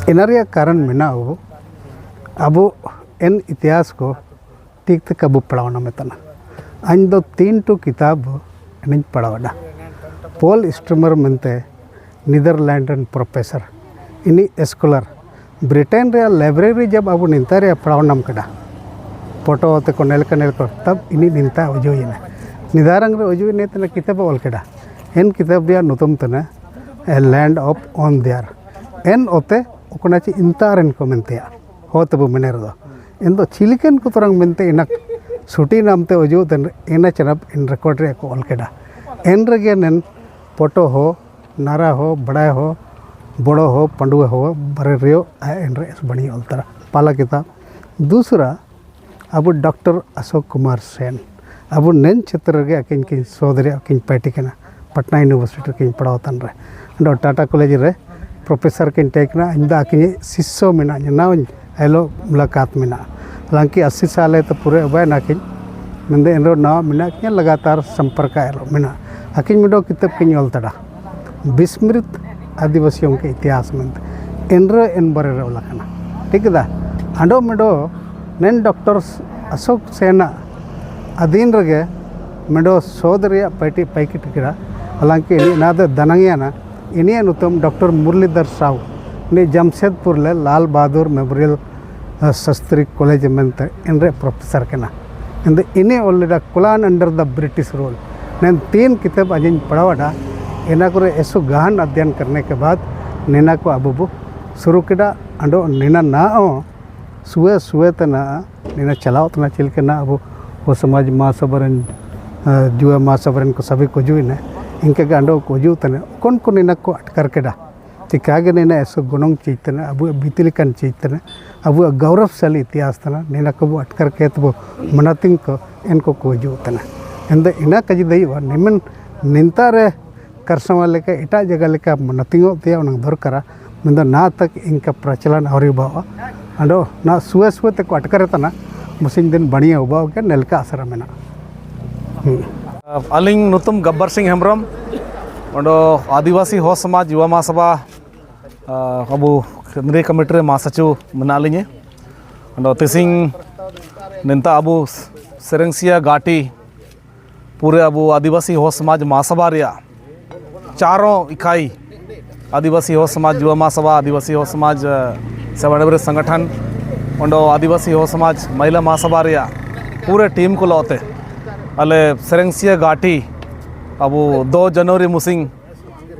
ᱤᱱᱟ ᱨᱮᱭᱟᱜ ᱠᱟᱨᱚᱱ ᱢᱮᱱᱟᱜᱼᱟ ᱵᱟᱹᱵᱩ, ᱟᱵᱚ ᱮᱱ ᱤᱛᱤᱦᱟᱥ ᱠᱚ ᱴᱷᱤᱠ ᱛᱮ ᱠᱟᱵᱩ ᱯᱟᱲᱟᱣ ᱱᱟ ᱢᱮᱛᱟᱱᱟ᱾ ᱟᱧ ᱫᱚ ᱛᱤᱱ ᱴᱩ ᱠᱤᱛᱟᱵ ᱮᱱᱮᱧ ᱯᱟᱲᱟᱣ ᱮᱫᱟ᱾ ᱯᱚᱞ ᱥᱴᱨᱤᱢᱟᱨ ᱢᱮᱱᱛᱮ ᱱᱤᱫᱟᱨᱞᱮᱱᱰ ᱨᱮᱱ ᱯᱨᱚᱯᱷᱮᱥᱚᱨ, ᱤᱱᱤ ᱥᱠᱚᱞᱟᱨ, ᱵᱨᱤᱴᱮᱱ ᱨᱮᱭᱟᱜ ᱞᱟᱭᱵᱨᱮᱨᱤ ᱡᱟᱵ ᱟᱵᱚ ᱱᱤᱱᱛᱟ ᱨᱮᱭᱟᱜ ᱯᱟᱲᱟᱣ ᱱᱟᱢ ᱠᱮᱫᱟ, ᱯᱚᱴᱚ ᱛᱮ ᱠᱚ ᱱᱮᱞ ᱠᱟ ᱱᱮᱞ ᱠᱚ ᱛᱟᱵ ᱤᱱᱤ ᱱᱤᱱᱛᱟ ᱚᱡᱚᱭ ᱮᱱᱟ᱾ ᱱᱤᱫᱟᱨᱟᱝ ᱨᱮ ᱚᱡᱚᱭ ᱮᱱᱟ ᱛᱮᱱᱟ ᱠᱤᱛᱟᱵ ᱮ ᱚᱞ ᱠᱮᱫᱟ᱾ ᱮᱱ ᱠᱤᱛᱟᱵ ᱨᱮᱭᱟᱜ ᱧᱩᱛᱩᱢ ᱛᱮᱱᱟ A Land of On There᱾ ᱮᱱ ᱚᱛᱮ ᱚᱠᱚᱱᱟ ᱪᱮ ᱤᱱᱛᱟ ᱨᱮᱱ ᱠᱚ ᱢᱮᱱᱛᱮᱭᱟ᱾ ᱦᱚ ᱛᱟᱵᱚ ᱢᱮᱱᱮ ᱨᱮᱫᱚ᱾ ᱮᱱ ᱫᱚ ᱪᱤᱞᱤᱠᱟᱱ ᱠᱚ ᱛᱚᱨᱟᱝ ᱢᱮᱱᱛᱮ ᱮᱱᱟ ᱥᱩᱴᱤ ᱱᱟᱢ ᱛᱮ ᱚᱡᱚᱜ ᱛᱮ ᱮᱱᱟ ᱪᱟᱱᱟᱯ ᱮᱱ ᱨᱮᱠᱚᱨᱰ ᱨᱮ ᱠᱚ ᱚᱞ ᱠᱮᱫᱟ᱾ ᱮᱱ ᱨᱮᱜᱮ ᱱᱮᱱ ᱯᱚᱴᱚ ᱦᱚ, ᱱᱟᱨᱟ ᱦᱚ, ᱵᱟᱲᱟᱭ ᱦᱚ, ᱵᱚᱲᱚ ᱦᱚ, ᱯᱟᱺᱰᱩᱣᱟᱹ ᱦᱚ, ᱵᱟᱨᱮ ᱨᱮᱭᱚ ᱟᱭ ᱮᱱ ᱨᱮ ᱮᱥ ᱵᱟᱹᱱᱤ ᱚᱞ ᱛᱟᱨᱟ᱾ ᱯᱟᱞᱟ ᱠᱤᱛᱟᱵ᱾ ᱫᱩᱥᱨᱟ, ᱟᱵᱚ ᱰᱚᱠᱴᱚᱨ ᱚᱥᱳᱠ ᱠᱩᱢᱟᱨ ᱥᱮᱱ, ᱟᱵᱚ ᱱᱮᱱ ᱪᱷᱮᱛᱨᱚ ᱨᱮ ᱟᱹᱠᱤᱱ ᱠᱤᱱ ᱥᱳᱫᱷ ᱨᱮᱭᱟᱜ ᱠᱤᱱ ᱯᱟᱹᱴᱤ ᱠᱟᱱᱟ᱾ ᱯᱟᱴᱱᱟ ᱤᱭᱩᱱᱤᱵᱷᱟᱨᱥᱤᱴᱤ ᱨᱮᱠᱤᱱ ᱯᱟᱲᱦᱟᱣ ᱛᱟᱦᱮᱱ ᱨᱮ, ᱚᱸᱰᱮ ᱴᱟᱴᱟ ᱠᱚᱞᱮᱡᱽ ᱨᱮ ᱯᱨᱚᱯᱷᱮᱥᱚᱨ ᱠᱤᱱ ᱛᱟᱦᱮᱸ ᱠᱟᱱᱟ᱾ ᱤᱧ ᱫᱚ ᱟᱹᱠᱤᱱᱤᱡ ᱥᱤᱥᱥᱚ ᱢᱮᱱᱟᱜ ᱧᱟ, ᱱᱟᱣᱟᱧ ᱦᱮᱞᱳ ᱢᱩᱞᱟᱠᱟᱛ ᱢᱮᱱᱟᱜᱼᱟ᱾ ᱦᱟᱞᱟᱝᱠᱤ ᱟᱥᱤ ᱥᱟᱞᱮ ᱛᱮ ᱯᱩᱨᱟᱹ ᱟᱵᱟᱭ ᱱᱟᱠᱤᱱ, ᱢᱮᱱᱫᱚ ᱮᱱᱨᱮᱦᱚᱸ ᱱᱟᱣᱟ ᱢᱮᱱᱟᱜ ᱠᱤᱱᱟ, ᱞᱟᱜᱟᱛᱟᱨ ᱥᱚᱢᱯᱚᱨᱠ ᱮᱨᱚᱜ ᱢᱮᱱᱟᱜᱼᱟ᱾ ᱟᱹᱠᱤᱱ ᱢᱤᱫᱴᱟᱝ ᱠᱤᱛᱟᱹᱵ ᱠᱤᱱ ᱚᱞ ᱛᱟᱲᱟ, ᱵᱤᱥᱢᱨᱤᱛ ᱟᱹᱫᱤᱵᱟᱹᱥᱤᱭᱚᱝ ᱠᱮ ᱤᱛᱤᱦᱟᱥ ᱢᱮᱱᱛᱮ᱾ ᱮᱱᱨᱮᱦᱚᱸ ᱮᱱ ᱵᱟᱨᱮ ᱨᱮ ᱚᱞ ᱟᱠᱟᱱᱟ, ᱴᱷᱤᱠ ᱠᱮᱫᱟ᱾ ᱟᱸᱰᱚ ᱢᱮᱰᱚ ᱱᱮᱱ ᱰᱚᱠᱴᱚᱨ ᱚᱥᱳᱠ ᱥᱮᱱᱟᱜ ᱟᱹᱫᱤᱱ ᱨᱮᱜᱮ ᱢᱮᱰᱚ ᱥᱳᱫᱷ ᱨᱮᱭᱟᱜ ᱯᱟᱹᱴᱤ ᱯᱟᱹᱭᱠᱤᱴ ᱠᱮᱫᱟ᱾ ᱦᱟᱞᱟᱝᱠᱤ ᱤᱱᱤ ᱚᱱᱟ ᱫᱚ ᱫᱟᱱᱟᱝ ᱭᱟᱱᱟ, ᱤᱱᱤᱭᱟᱜ ᱧᱩᱛᱩᱢ ᱰᱚᱠᱴᱚᱨ ᱢᱩᱨᱞᱤᱫᱷᱚᱨ ᱥᱟᱣ, ᱩᱱᱤ ᱡᱟᱢᱥᱮᱫᱽᱯᱩᱨ ᱞᱮ ᱞᱟᱞ ᱵᱟᱦᱟᱫᱩᱨ ᱢᱮᱢᱳᱨᱤᱭᱟᱞ ᱥᱟᱥᱛᱨᱤ ᱠᱚᱞᱮᱡᱽ ᱢᱮᱱᱛᱮ ᱮᱱᱨᱮ ᱯᱨᱚᱯᱷᱮᱥᱚᱨ ᱠᱟᱱᱟ᱾ ᱮᱱᱫᱚ ᱤᱱᱤ ᱚᱞ ᱞᱮᱫᱟ ᱠᱚᱞᱟᱱ under the British rule᱾ ᱱᱮᱱ ᱛᱤᱱ ᱠᱤᱛᱟᱹᱵ ᱟᱡᱤᱧ ᱯᱟᱲᱦᱟᱣ ᱟᱰᱟ, ᱮᱱᱟ ᱠᱚᱨᱮ ᱮᱥᱚ ᱜᱟᱦᱟᱱ ᱟᱫᱷᱭᱟᱱ ᱠᱟᱨᱱᱮ ᱠᱮ ᱵᱟᱫ ᱱᱮᱱᱟ ᱠᱚ ᱟᱵᱚ ᱵᱚ ᱥᱩᱨᱩ ᱠᱮᱫᱟ᱾ ᱟᱸᱰᱚ ᱱᱮᱱᱟ ᱱᱟ ᱦᱚᱸ ᱥᱩᱣᱮ ᱥᱩᱣᱮ ᱛᱮ ᱱᱟ ᱱᱮᱱᱟ ᱪᱟᱞᱟᱣ ᱛᱮᱱᱟ ᱪᱮᱫ ᱞᱮᱠᱟ ᱱᱟ ᱟᱵᱚ ᱦᱚ ᱥᱚᱢᱟᱡᱽ ᱢᱟᱦᱟᱥᱚᱵᱷᱟ ᱨᱮᱱ, ᱟᱸ, ᱡᱩᱣᱟ ᱢᱟᱦᱟᱥᱚᱵᱷᱟ ᱨᱮᱱ ᱠᱚ ᱥᱟᱵᱤ ᱠᱚ ᱡᱩᱭᱮᱱᱟ, ᱤᱱᱠᱟᱹ ᱜᱮ ᱟᱸᱰᱚ ᱠᱚ ᱦᱤᱡᱩᱜ ᱛᱟᱦᱮᱱᱟ᱾ ᱚᱠᱚᱱ ᱠᱚ ᱱᱮᱱᱟ ᱠᱚ ᱟᱴᱠᱟᱨ ᱠᱮᱫᱟ᱾ ᱪᱤᱠᱟ ᱜᱮ ᱱᱮᱱᱟ ᱮᱥᱚ ᱜᱚᱱᱚᱝ ᱪᱮᱫ ᱛᱟᱦᱮᱱᱟ, ᱟᱵᱚᱣᱟᱜ ᱵᱤᱛᱤ ᱞᱮᱠᱟᱱ ᱪᱮᱫ ᱛᱟᱦᱮᱱᱟ, ᱟᱵᱚᱣᱟᱜ ᱜᱚᱨᱚᱵᱽᱥᱟᱞᱤ ᱤᱛᱤᱦᱟᱥ ᱛᱟᱦᱮᱱᱟ᱾ ᱱᱮᱱᱟ ᱠᱚᱵᱚ ᱟᱴᱠᱟᱨ ᱠᱮᱫ ᱛᱮᱵᱚ ᱢᱟᱱᱟᱛᱤᱝ ᱠᱚ ᱮᱱ ᱠᱚ ᱠᱚ ᱦᱤᱡᱩᱜ ᱛᱟᱦᱮᱱᱟ᱾ ᱮᱱᱫᱚ ᱤᱱᱟ ᱠᱟᱡᱤ ᱫᱚ ᱦᱩᱭᱩᱜᱼᱟ, ᱱᱮᱢᱮᱱ ᱱᱮᱱᱛᱟ ᱨᱮ ᱠᱟᱨᱥᱟᱣᱟ ᱞᱮᱠᱟ ᱮᱴᱟᱜ ᱡᱟᱭᱜᱟ ᱞᱮᱠᱟ ᱢᱟᱱᱟᱛᱤᱝᱚᱜ ᱛᱮᱭᱟ ᱚᱱᱟ ᱫᱚᱨᱠᱟᱨᱟ᱾ ᱢᱮᱱᱫᱚ ᱱᱟ ᱛᱟᱠ ᱤᱱᱠᱟ ᱯᱨᱟᱪᱟᱞᱟᱱ ᱟᱹᱣᱨᱤ ᱵᱟᱦᱚᱜᱼᱟ᱾ ᱟᱫᱚ ᱱᱟ ᱥᱩᱣᱮ ᱥᱩᱣᱮ ᱛᱮᱠᱚ ᱟᱴᱠᱟᱨᱮ ᱛᱟᱦᱮᱱᱟ, ᱢᱩᱥᱤᱱ ᱫᱤᱱ ᱵᱟᱹᱱᱤᱭᱟᱹ ᱩᱵᱟᱣ ᱜᱮ ᱱᱮᱞᱠᱟ ᱟᱥᱨᱟ ᱢᱮᱱᱟᱜᱼᱟ᱾ ᱦᱩᱸ᱾ ᱟᱹᱞᱤᱧ ᱧᱩᱛᱩᱢ ᱜᱟᱵᱵᱟᱨ ᱥᱤᱝ ᱦᱮᱢᱵᱨᱚᱢ, ᱚᱸᱰᱮ ᱟᱹᱫᱤᱵᱟᱹᱥᱤ ᱦᱚᱲ ᱥᱚᱢᱟᱡᱽ ᱭᱩᱵᱟ ᱢᱟᱦᱟᱥᱚᱵᱷᱟ, ᱟ, ᱟᱵᱚ ᱠᱮᱱᱫᱨᱤᱭᱚ ᱠᱚᱢᱤᱴᱤ ᱨᱮ ᱢᱟᱦᱟᱥᱚᱪᱤᱵᱽ ᱢᱮᱱᱟᱜ ᱞᱤᱧᱟᱹ᱾ ᱚᱸᱰᱮ ᱛᱮᱥᱤᱝ ᱱᱤᱛᱚᱜ ᱟᱵᱚ ᱥᱮᱨᱮᱝᱥᱤᱭᱟ ᱜᱟᱴᱤ ᱯᱩᱨᱟᱹ ᱟᱵᱚ ᱟᱹᱫᱤᱵᱟᱹᱥᱤ ᱦᱚᱲ ᱥᱚᱢᱟᱡᱽ ᱢᱟᱦᱟᱥᱟᱵᱷᱟ ᱨᱮᱭᱟᱜ ᱪᱟᱨᱚ ᱤᱠᱟᱭ, ᱟᱹᱫᱤᱵᱟᱹᱥᱤ ᱦᱚᱲ ᱥᱚᱢᱟᱡᱽ ᱡᱩᱣᱟ ᱢᱟᱦᱟᱥᱟᱵᱷᱟ, ᱟᱹᱫᱤᱵᱟᱹᱥᱤ ᱦᱚᱲ ᱥᱚᱢᱟᱡᱽ ᱥᱮᱵᱟ ᱰᱮᱵᱨᱮ ᱥᱚᱝᱜᱚᱴᱷᱚᱱ, ᱚᱸᱰᱮ ᱟᱹᱫᱤᱵᱟᱹᱥᱤ ᱦᱚᱲ ᱥᱚᱢᱟᱡᱽ ᱢᱚᱦᱤᱞᱟ ᱢᱟᱦᱟᱥᱟᱵᱷᱟ ᱨᱮᱭᱟᱜ ᱯᱩᱨᱟᱹ ᱴᱤᱢ ᱠᱚ ᱞᱚᱜ ᱛᱮ ᱟᱞᱮ ᱥᱮᱨᱮᱝᱥᱤᱭᱟ ᱜᱟᱴᱤ ᱟᱵᱚ ᱫᱚ ᱡᱟᱱᱩᱣᱟᱨᱤ ᱢᱩᱥᱤᱝ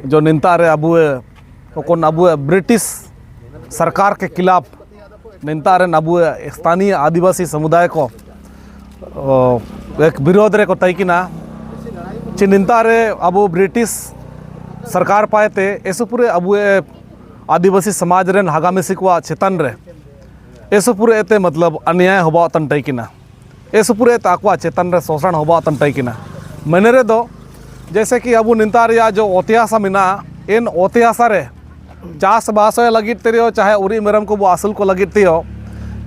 ᱡᱚ ᱱᱤᱱᱛᱟ ᱨᱮ ᱟᱵᱚ ᱚᱠᱚᱱ ᱟᱵᱚ ᱵᱨᱤᱴᱤᱥ ᱥᱚᱨᱠᱟᱨ ᱠᱮ ᱠᱷᱤᱞᱟᱯ ᱱᱤᱱᱛᱟ ᱨᱮᱱ ᱟᱵᱚ ᱥᱛᱷᱟᱱᱤᱭ ᱟᱹᱫᱤᱵᱟᱹᱥᱤ ᱥᱚᱢᱩᱫᱟᱭ ᱠᱚ ᱮᱠ ᱵᱤᱨᱳᱫᱷ ᱨᱮᱠᱚ ᱛᱟᱦᱮᱸ ᱠᱟᱱᱟ᱾ ᱪᱮ ᱱᱤᱱᱛᱟ ᱨᱮ ᱟᱵᱚ ᱵᱨᱤᱴᱤᱥ ᱥᱚᱨᱠᱟᱨ ᱯᱟᱭᱛᱮ ᱮᱥᱩᱯᱩᱨᱮ ᱟᱵᱚ ᱟᱹᱫᱤᱵᱟᱹᱥᱤ ᱥᱚᱢᱟᱡᱽ ᱨᱮᱱ ᱦᱟᱜᱟᱢᱤᱥᱤ ᱠᱚᱣᱟᱜ ᱪᱮᱛᱟᱱ ᱨᱮ ᱮᱥᱩᱯᱩᱨᱮ ᱮᱛᱮ ᱢᱚᱛᱞᱚᱵ ᱟᱱᱭᱟᱭ ᱦᱚᱵᱟᱣ ᱛᱟᱱ ᱛᱟᱦᱮᱸ ᱠᱟᱱᱟ᱾ ᱮᱥᱩᱯᱩᱨᱮ ᱮᱛᱮ ᱟᱠᱚᱣᱟᱜ ᱪᱮᱛᱟᱱ ᱨᱮ ᱥᱳᱥᱟᱱ ᱦᱚᱵᱟᱣ ᱛᱟᱱ ᱛᱟᱦᱮᱸ ᱠᱟᱱᱟ᱾ ᱢᱮᱱᱮ ᱨᱮᱫᱚ ᱡᱮᱭᱥᱮ ᱠᱤ ᱟᱵᱚ ᱱᱤᱱᱛᱟ ᱨᱮᱭᱟᱜ ᱡᱚ ᱚᱛᱭᱟᱥᱟ ᱢᱮᱱᱟᱜᱼᱟ, ᱮᱱ ᱚᱛᱭᱟᱥᱟ ᱨᱮ ᱪᱟᱥᱵᱟᱥ ᱞᱟᱹᱜᱤᱫ ᱛᱮᱭᱚ ᱪᱟᱦᱮ ᱩᱨᱤᱡ ᱢᱮᱨᱚᱢ ᱠᱚᱵᱚ ᱟᱹᱥᱩᱞ ᱠᱚ ᱞᱟᱹᱜᱤᱫ ᱛᱮᱭᱚ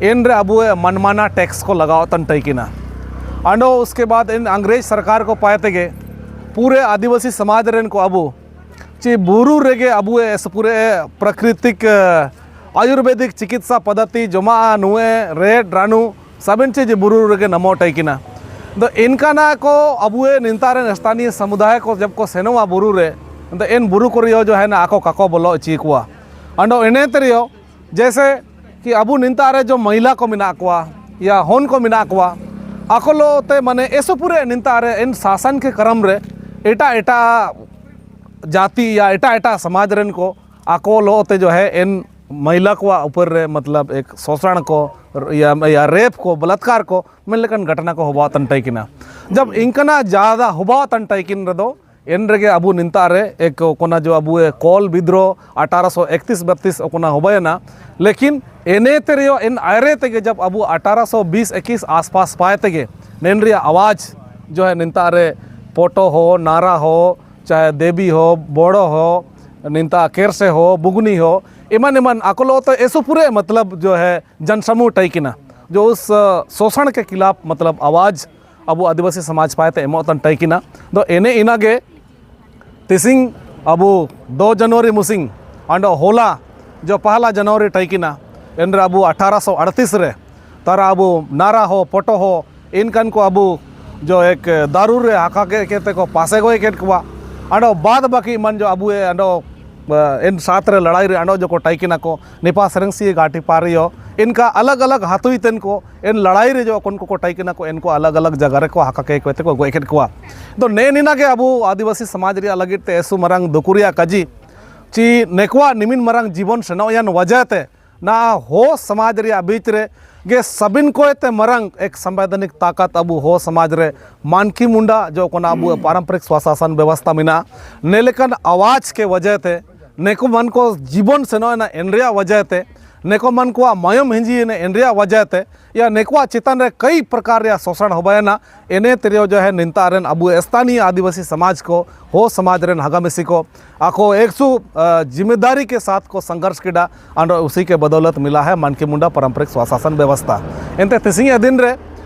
ᱮᱱᱨᱮ ᱟᱵᱚ ᱢᱟᱱᱢᱟᱱᱟ ᱴᱮᱠᱥ ᱠᱚ ᱞᱟᱜᱟᱣ ᱛᱟᱱ ᱛᱟᱦᱮᱸ ᱠᱟᱱᱟ᱾ ᱟᱸᱰᱚ ᱩᱥᱠᱮ ᱵᱟᱫ ᱮᱱ ᱟᱝᱜᱽᱨᱮᱡᱽ ᱥᱚᱨᱠᱟᱨ ᱠᱚ ᱯᱟᱭ ᱛᱮᱜᱮ ᱯᱩᱨᱟᱹ ᱟᱹᱫᱤᱵᱟᱹᱥᱤ ᱥᱚᱢᱟᱡᱽ ᱨᱮᱱ ᱠᱚ ᱟᱵᱚ ᱪᱮ ᱵᱩᱨᱩ ᱨᱮᱜᱮ ᱟᱵᱚ ᱮ ᱯᱩᱨᱟᱹ ᱯᱨᱟᱠᱨᱤᱛᱤᱠ ᱟᱭᱩᱨᱵᱮᱫᱤᱠ ᱪᱤᱠᱤᱛᱥᱟ ᱯᱚᱫᱷᱚᱛᱤ ᱡᱚᱢᱟᱜᱼᱟ ᱱᱩᱭᱮ ᱨᱮᱰ ᱨᱟᱱᱩ ᱥᱟᱵᱮᱱ ᱪᱮ ᱡᱮ ᱵᱩᱨᱩ ᱨᱮᱜᱮ ᱱᱟᱢᱚ ᱴᱟᱭ ᱠᱤᱱᱟ᱾ ᱫᱚ ᱮᱱᱠᱟᱱᱟ ᱠᱚ ᱟᱵᱚ ᱱᱤᱱᱛᱟ ᱨᱮᱱ ᱥᱛᱷᱟᱱᱤᱭ ᱥᱚᱢᱩᱫᱟᱭ ᱠᱚ ᱡᱚᱵ ᱠᱚ ᱥᱮᱱᱚᱜᱼᱟ ᱵᱩᱨᱩ ᱨᱮ, ᱫᱚ ᱮᱱ ᱵᱩᱨᱩ ᱠᱚ ᱨᱮᱭᱚ ᱡᱚ ᱦᱮᱱᱟ ᱟᱠᱚ ᱠᱟᱠᱚ ᱵᱚᱞᱚ ᱦᱚᱪᱚ ᱠᱚᱣᱟ᱾ ᱟᱸᱰᱚ ᱮᱱᱮ ᱛᱮᱨᱮᱭᱚ ᱡᱮᱭᱥᱮ ᱠᱤ ᱟᱵᱚ ᱱᱤᱱᱛᱟ ᱨᱮ ᱡᱚ ᱢᱟᱹᱭᱞᱟ ᱠᱚ ᱢᱮᱱᱟᱜ ᱠᱚᱣᱟ ᱭᱟ ᱦᱚᱱ ᱠᱚ ᱢᱮᱱᱟᱜ ᱠᱚᱣᱟ, ᱟᱠᱚ ᱞᱚ ᱛᱮ ᱢᱟᱱᱮ ᱮᱥᱩᱯᱩᱨᱮ ᱱᱤᱱᱛᱟ ᱨᱮ ᱮᱱ ᱥᱟᱥᱟᱱ ᱠᱮ ᱠᱨᱚᱢ ᱨᱮ ᱮᱴᱟᱜ ᱮᱴᱟᱜ ᱡᱟᱹᱛᱤ ᱭᱟ ᱮᱴᱟᱜ ᱮᱴᱟᱜ ᱥᱚᱢᱟᱡᱽ ᱨᱮᱱ ᱠᱚ ᱟᱠᱚ ᱞᱚ ᱛᱮ ᱡᱚ ᱦᱮ ᱮᱱ ᱢᱟᱹᱭᱞᱟ ᱠᱚᱣᱟᱜ ᱩᱯᱚᱨ ᱨᱮ ᱢᱚᱛᱞᱚᱵ ᱮᱠ ᱥᱳᱥᱟᱱ ᱠᱚ ᱭᱟ, ᱭᱟ ᱨᱮᱯ ᱠᱚ ᱵᱚᱞᱟᱛᱠᱟᱨ ᱠᱚ ᱢᱮᱱ ᱞᱮᱠᱟᱱ ᱜᱷᱚᱴᱚᱱᱟ ᱠᱚ ᱦᱚᱵᱟᱣ ᱛᱟᱱ ᱴᱟᱭ ᱠᱤᱱᱟ᱾ ᱡᱟᱵ ᱤᱱᱠᱟᱱᱟ ᱡᱟᱫᱟ ᱦᱚᱵᱟᱣ ᱛᱟᱱ ᱴᱟᱭ ᱠᱤᱱ ᱨᱮᱫᱚ ᱮᱱ ᱨᱮᱜᱮ ᱟᱵᱚ ᱱᱤᱱᱛᱟ ᱨᱮ ᱮᱠ ᱚᱠᱚᱱᱟ ᱡᱚ ᱟᱵᱚ ᱠᱚᱞ ᱵᱤᱫᱽᱨᱚ ᱟᱴᱷᱟᱨᱚᱥᱚ ᱮᱠᱛᱤᱥ ᱵᱟᱛᱤᱥ ᱚᱠᱚᱱᱟ ᱦᱚᱵᱟᱭᱮᱱᱟ᱾ ᱞᱮᱠᱤᱱ ᱮᱱᱮ ᱛᱮᱨᱮᱭᱚ ᱮᱱ ᱟᱭᱨᱮ ᱛᱮᱜᱮ ᱡᱟᱵ ᱟᱵᱚ ᱟᱴᱷᱟᱨᱚᱥᱚ ᱵᱤᱥ ᱮᱠᱤᱥ ᱟᱥᱯᱟᱥ ᱯᱟᱭ ᱛᱮᱜᱮ ᱱᱮᱱ ᱨᱮᱭᱟᱜ ᱟᱣᱟᱡᱽ ᱡᱚ ᱦᱮ ᱱᱤᱱᱛᱟ ᱨᱮ ᱯᱚᱴᱚ ᱦᱚ, ᱱᱟᱨᱟ ᱦᱚ, ᱪᱟᱦᱮ ᱫᱮᱵᱤ ᱦᱚ, ᱵᱚᱲᱚ ᱦᱚ, ᱱᱤᱱᱛᱟ ᱠᱮᱨᱥᱮ ᱦᱚ, ᱵᱩᱜᱱᱤ ᱦᱚ, ᱮᱢᱟᱱ ᱮᱢᱟᱱ ᱟᱠᱚ ᱞᱚ ᱛᱚ ᱮᱥᱩ ᱯᱩᱨᱮ ᱢᱚᱛᱞᱚᱵ ᱡᱚ ᱦᱮ ᱡᱚᱱᱥᱟᱢᱩ ᱴᱟᱭ ᱠᱤᱱᱟ᱾ ᱡᱚ ᱩᱥ ᱥᱳᱥᱟᱱ ᱠᱮ ᱠᱷᱤᱞᱟᱯ ᱢᱚᱛᱞᱚᱵ ᱟᱣᱟᱡᱽ ᱟᱵᱚ ᱟᱹᱫᱤᱵᱟᱹᱥᱤ ᱥᱚᱢᱟᱡᱽ ᱯᱟᱭᱛᱮ ᱮᱢᱚᱜ ᱛᱟᱱ ᱴᱟᱭ ᱠᱤᱱᱟ᱾ ᱫᱚ ᱮᱱᱮ ᱤᱱᱟᱜᱮ ᱛᱤᱥᱤᱝ ᱟᱵᱚ ᱫᱚ ᱡᱟᱱᱩᱣᱟᱨᱤ ᱢᱩᱥᱤᱝ ᱟᱸᱰᱚ ᱦᱚᱞᱟ ᱡᱚ ᱯᱟᱦᱞᱟ ᱡᱟᱱᱩᱣᱟᱨᱤ ᱴᱟᱭ ᱠᱤᱱᱟ᱾ ᱮᱱᱨᱮ ᱟᱵᱚ ᱟᱴᱷᱟᱨᱚᱥᱚ ᱟᱴᱛᱤᱥ ᱨᱮ ᱛᱟᱨᱟ ᱟᱵᱚ ᱱᱟᱨᱟ ᱦᱚ ᱯᱚᱴᱚ ᱦᱚ ᱮᱱᱠᱟᱱ ᱠᱚ ᱟᱵᱚ ᱡᱚ ᱮᱠ ᱫᱟᱨᱩ ᱨᱮ ᱦᱟᱠᱟ ᱠᱮᱫ ᱠᱮᱫ ᱛᱮᱠᱚ ᱯᱟᱥᱮ ᱜᱚᱡ ᱠᱮᱫ ᱠᱚᱣᱟ᱾ ᱟᱸᱰᱚ ᱵᱟᱫ ᱵᱟᱹᱠᱤ ᱮᱢᱟᱱ ᱡᱚ ᱟᱵᱚ ᱮ ᱟᱸᱰᱚ ᱮᱱ ᱥᱟᱛ ᱨᱮ ᱞᱟᱲᱟᱭ ᱨᱮ ᱟᱸᱰᱚ ᱡᱚᱠᱚ ᱴᱟᱭᱠᱤᱱᱟ ᱠᱚ ᱱᱮᱯᱟ ᱥᱮᱨᱮᱝᱥᱤ ᱜᱟᱴᱤ ᱯᱟᱨᱤᱭᱚ ᱮᱱᱠᱟ ᱟᱞᱟᱜ ᱟᱞᱟᱜ ᱦᱟᱛᱩᱭ ᱛᱮᱱ ᱠᱚ ᱮᱱ ᱞᱟᱲᱟᱭ ᱨᱮ ᱡᱚ ᱠᱚᱱ ᱠᱚᱠᱚ ᱴᱟᱭᱠᱤᱱᱟ ᱠᱚ ᱮᱱᱠᱚ ᱟᱞᱟᱜ ᱟᱞᱟᱜ ᱡᱟᱭᱜᱟ ᱨᱮᱠᱚ ᱦᱟᱠᱟ ᱠᱮᱫ ᱠᱚ ᱛᱮᱠᱚ ᱜᱚᱡ ᱠᱮᱫ ᱠᱚᱣᱟ᱾ ᱫᱚ ᱱᱮ ᱱᱤᱱᱟ ᱜᱮ ᱟᱵᱚ ᱟᱹᱫᱤᱵᱟᱹᱥᱤ ᱥᱚᱢᱟᱡᱽ ᱨᱮᱭᱟᱜ ᱞᱟᱹᱜᱤᱫ ᱛᱮ ᱮᱥᱩ ᱢᱟᱨᱟᱝ ᱫᱩᱠᱩ ᱨᱮᱭᱟᱜ ᱠᱟᱹᱡᱤ ᱪᱤ ᱱᱮᱠᱚᱣᱟᱜ ᱱᱤᱢᱤᱱ ᱢᱟᱨᱟᱝ ᱡᱤᱵᱚᱱ ᱥᱮᱱᱚᱜ ᱭᱟᱱ ᱣᱟᱡᱟ ᱛᱮ ᱱᱟ ᱦᱚ ᱥᱚᱢᱟᱡᱽ ᱨᱮᱭᱟᱜ ᱵᱤᱪ ᱨᱮ ᱜᱮ ᱥᱟᱵᱤᱱ ᱠᱚᱭ ᱛᱮ ᱢᱟᱨᱟᱝ ᱮᱠ ᱥᱟᱢᱵᱤᱫᱷᱟᱱᱤᱠ ᱛᱟᱠᱟᱛ ᱟᱵᱚ ᱦᱚ ᱥᱚᱢᱟᱡᱽ ᱨᱮ ᱢᱟᱱᱠᱤ ᱢᱩᱱᱰᱟ ᱡᱚ ᱠᱚᱱᱟ ᱟᱵᱚ ᱯᱟᱨᱚᱢᱯᱚᱨᱤᱠ ᱥᱣᱟᱥᱟᱥᱚᱱ ᱵᱮᱵᱚᱥᱛᱟ ᱢᱮᱱᱟᱜᱼᱟ᱾ ᱱᱮ ᱞᱮᱠᱟᱱ ᱟᱣᱟᱡᱽ ᱠᱮ ᱣᱟᱡᱟ ᱛᱮ ᱱᱮᱠᱚ ᱢᱟᱱ ᱠᱚ ᱡᱤᱵᱚᱱ ᱥᱮᱱᱚᱜ ᱮᱱᱟ ᱮᱱ ᱨᱮᱭᱟᱜ ᱣᱟᱡᱟ ᱛᱮ ᱱᱮᱠᱚ ᱢᱟᱱ ᱠᱚᱣᱟᱜ ᱢᱟᱭᱚᱢ ᱦᱤᱸᱡᱤ ᱮᱱᱟ ᱮᱱ ᱨᱮᱭᱟᱜ ᱣᱟᱡᱟ ᱛᱮ ᱭᱟ ᱱᱮᱠᱚᱣᱟᱜ ᱪᱮᱛᱟᱱ ᱨᱮ ᱠᱟᱹᱭ ᱯᱨᱚᱠᱟᱨ ᱨᱮᱭᱟᱜ ᱥᱳᱥᱚᱱ ᱦᱚᱵᱟᱭᱮᱱᱟ᱾ ᱮᱱᱮ ᱛᱮᱨᱮᱭᱚ ᱡᱚ ᱦᱮ ᱱᱤᱱᱛᱟ ᱨᱮᱱ ᱟᱵᱚ ᱥᱛᱷᱟᱱᱤᱭ ᱟᱹᱫᱤᱵᱟᱹᱥᱤ ᱥᱚᱢᱟᱡᱽ ᱠᱚ ᱦᱚ ᱥᱚᱢᱟᱡᱽ ᱨᱮᱱ ᱦᱟᱜᱟᱢᱤᱥᱤ ᱠᱚ ᱟᱠᱚ ᱮᱠᱥᱩ ᱡᱤᱢᱮᱫᱟᱨᱤ ᱠᱮ ᱥᱟᱛᱷ ᱠᱚ ᱥᱚᱝᱜᱷᱚᱨᱥ ᱠᱮᱰᱟ ᱟᱨ ᱩᱥᱤ ᱠᱮ ᱵᱚᱫᱚᱞᱚᱛ ᱢᱤᱞᱟ ᱦᱮ ᱢᱟᱱᱠᱤ ᱢᱩᱱᱰᱟ ᱯᱟᱨᱚᱢᱯᱚᱨᱤᱠ ᱥᱣᱟᱥᱟᱥᱚᱱ ᱵᱮᱵᱚᱥᱛᱷᱟ᱾ ᱮᱱᱛᱮ ᱛᱮᱥᱤᱧ ᱫᱤᱱ ᱨᱮ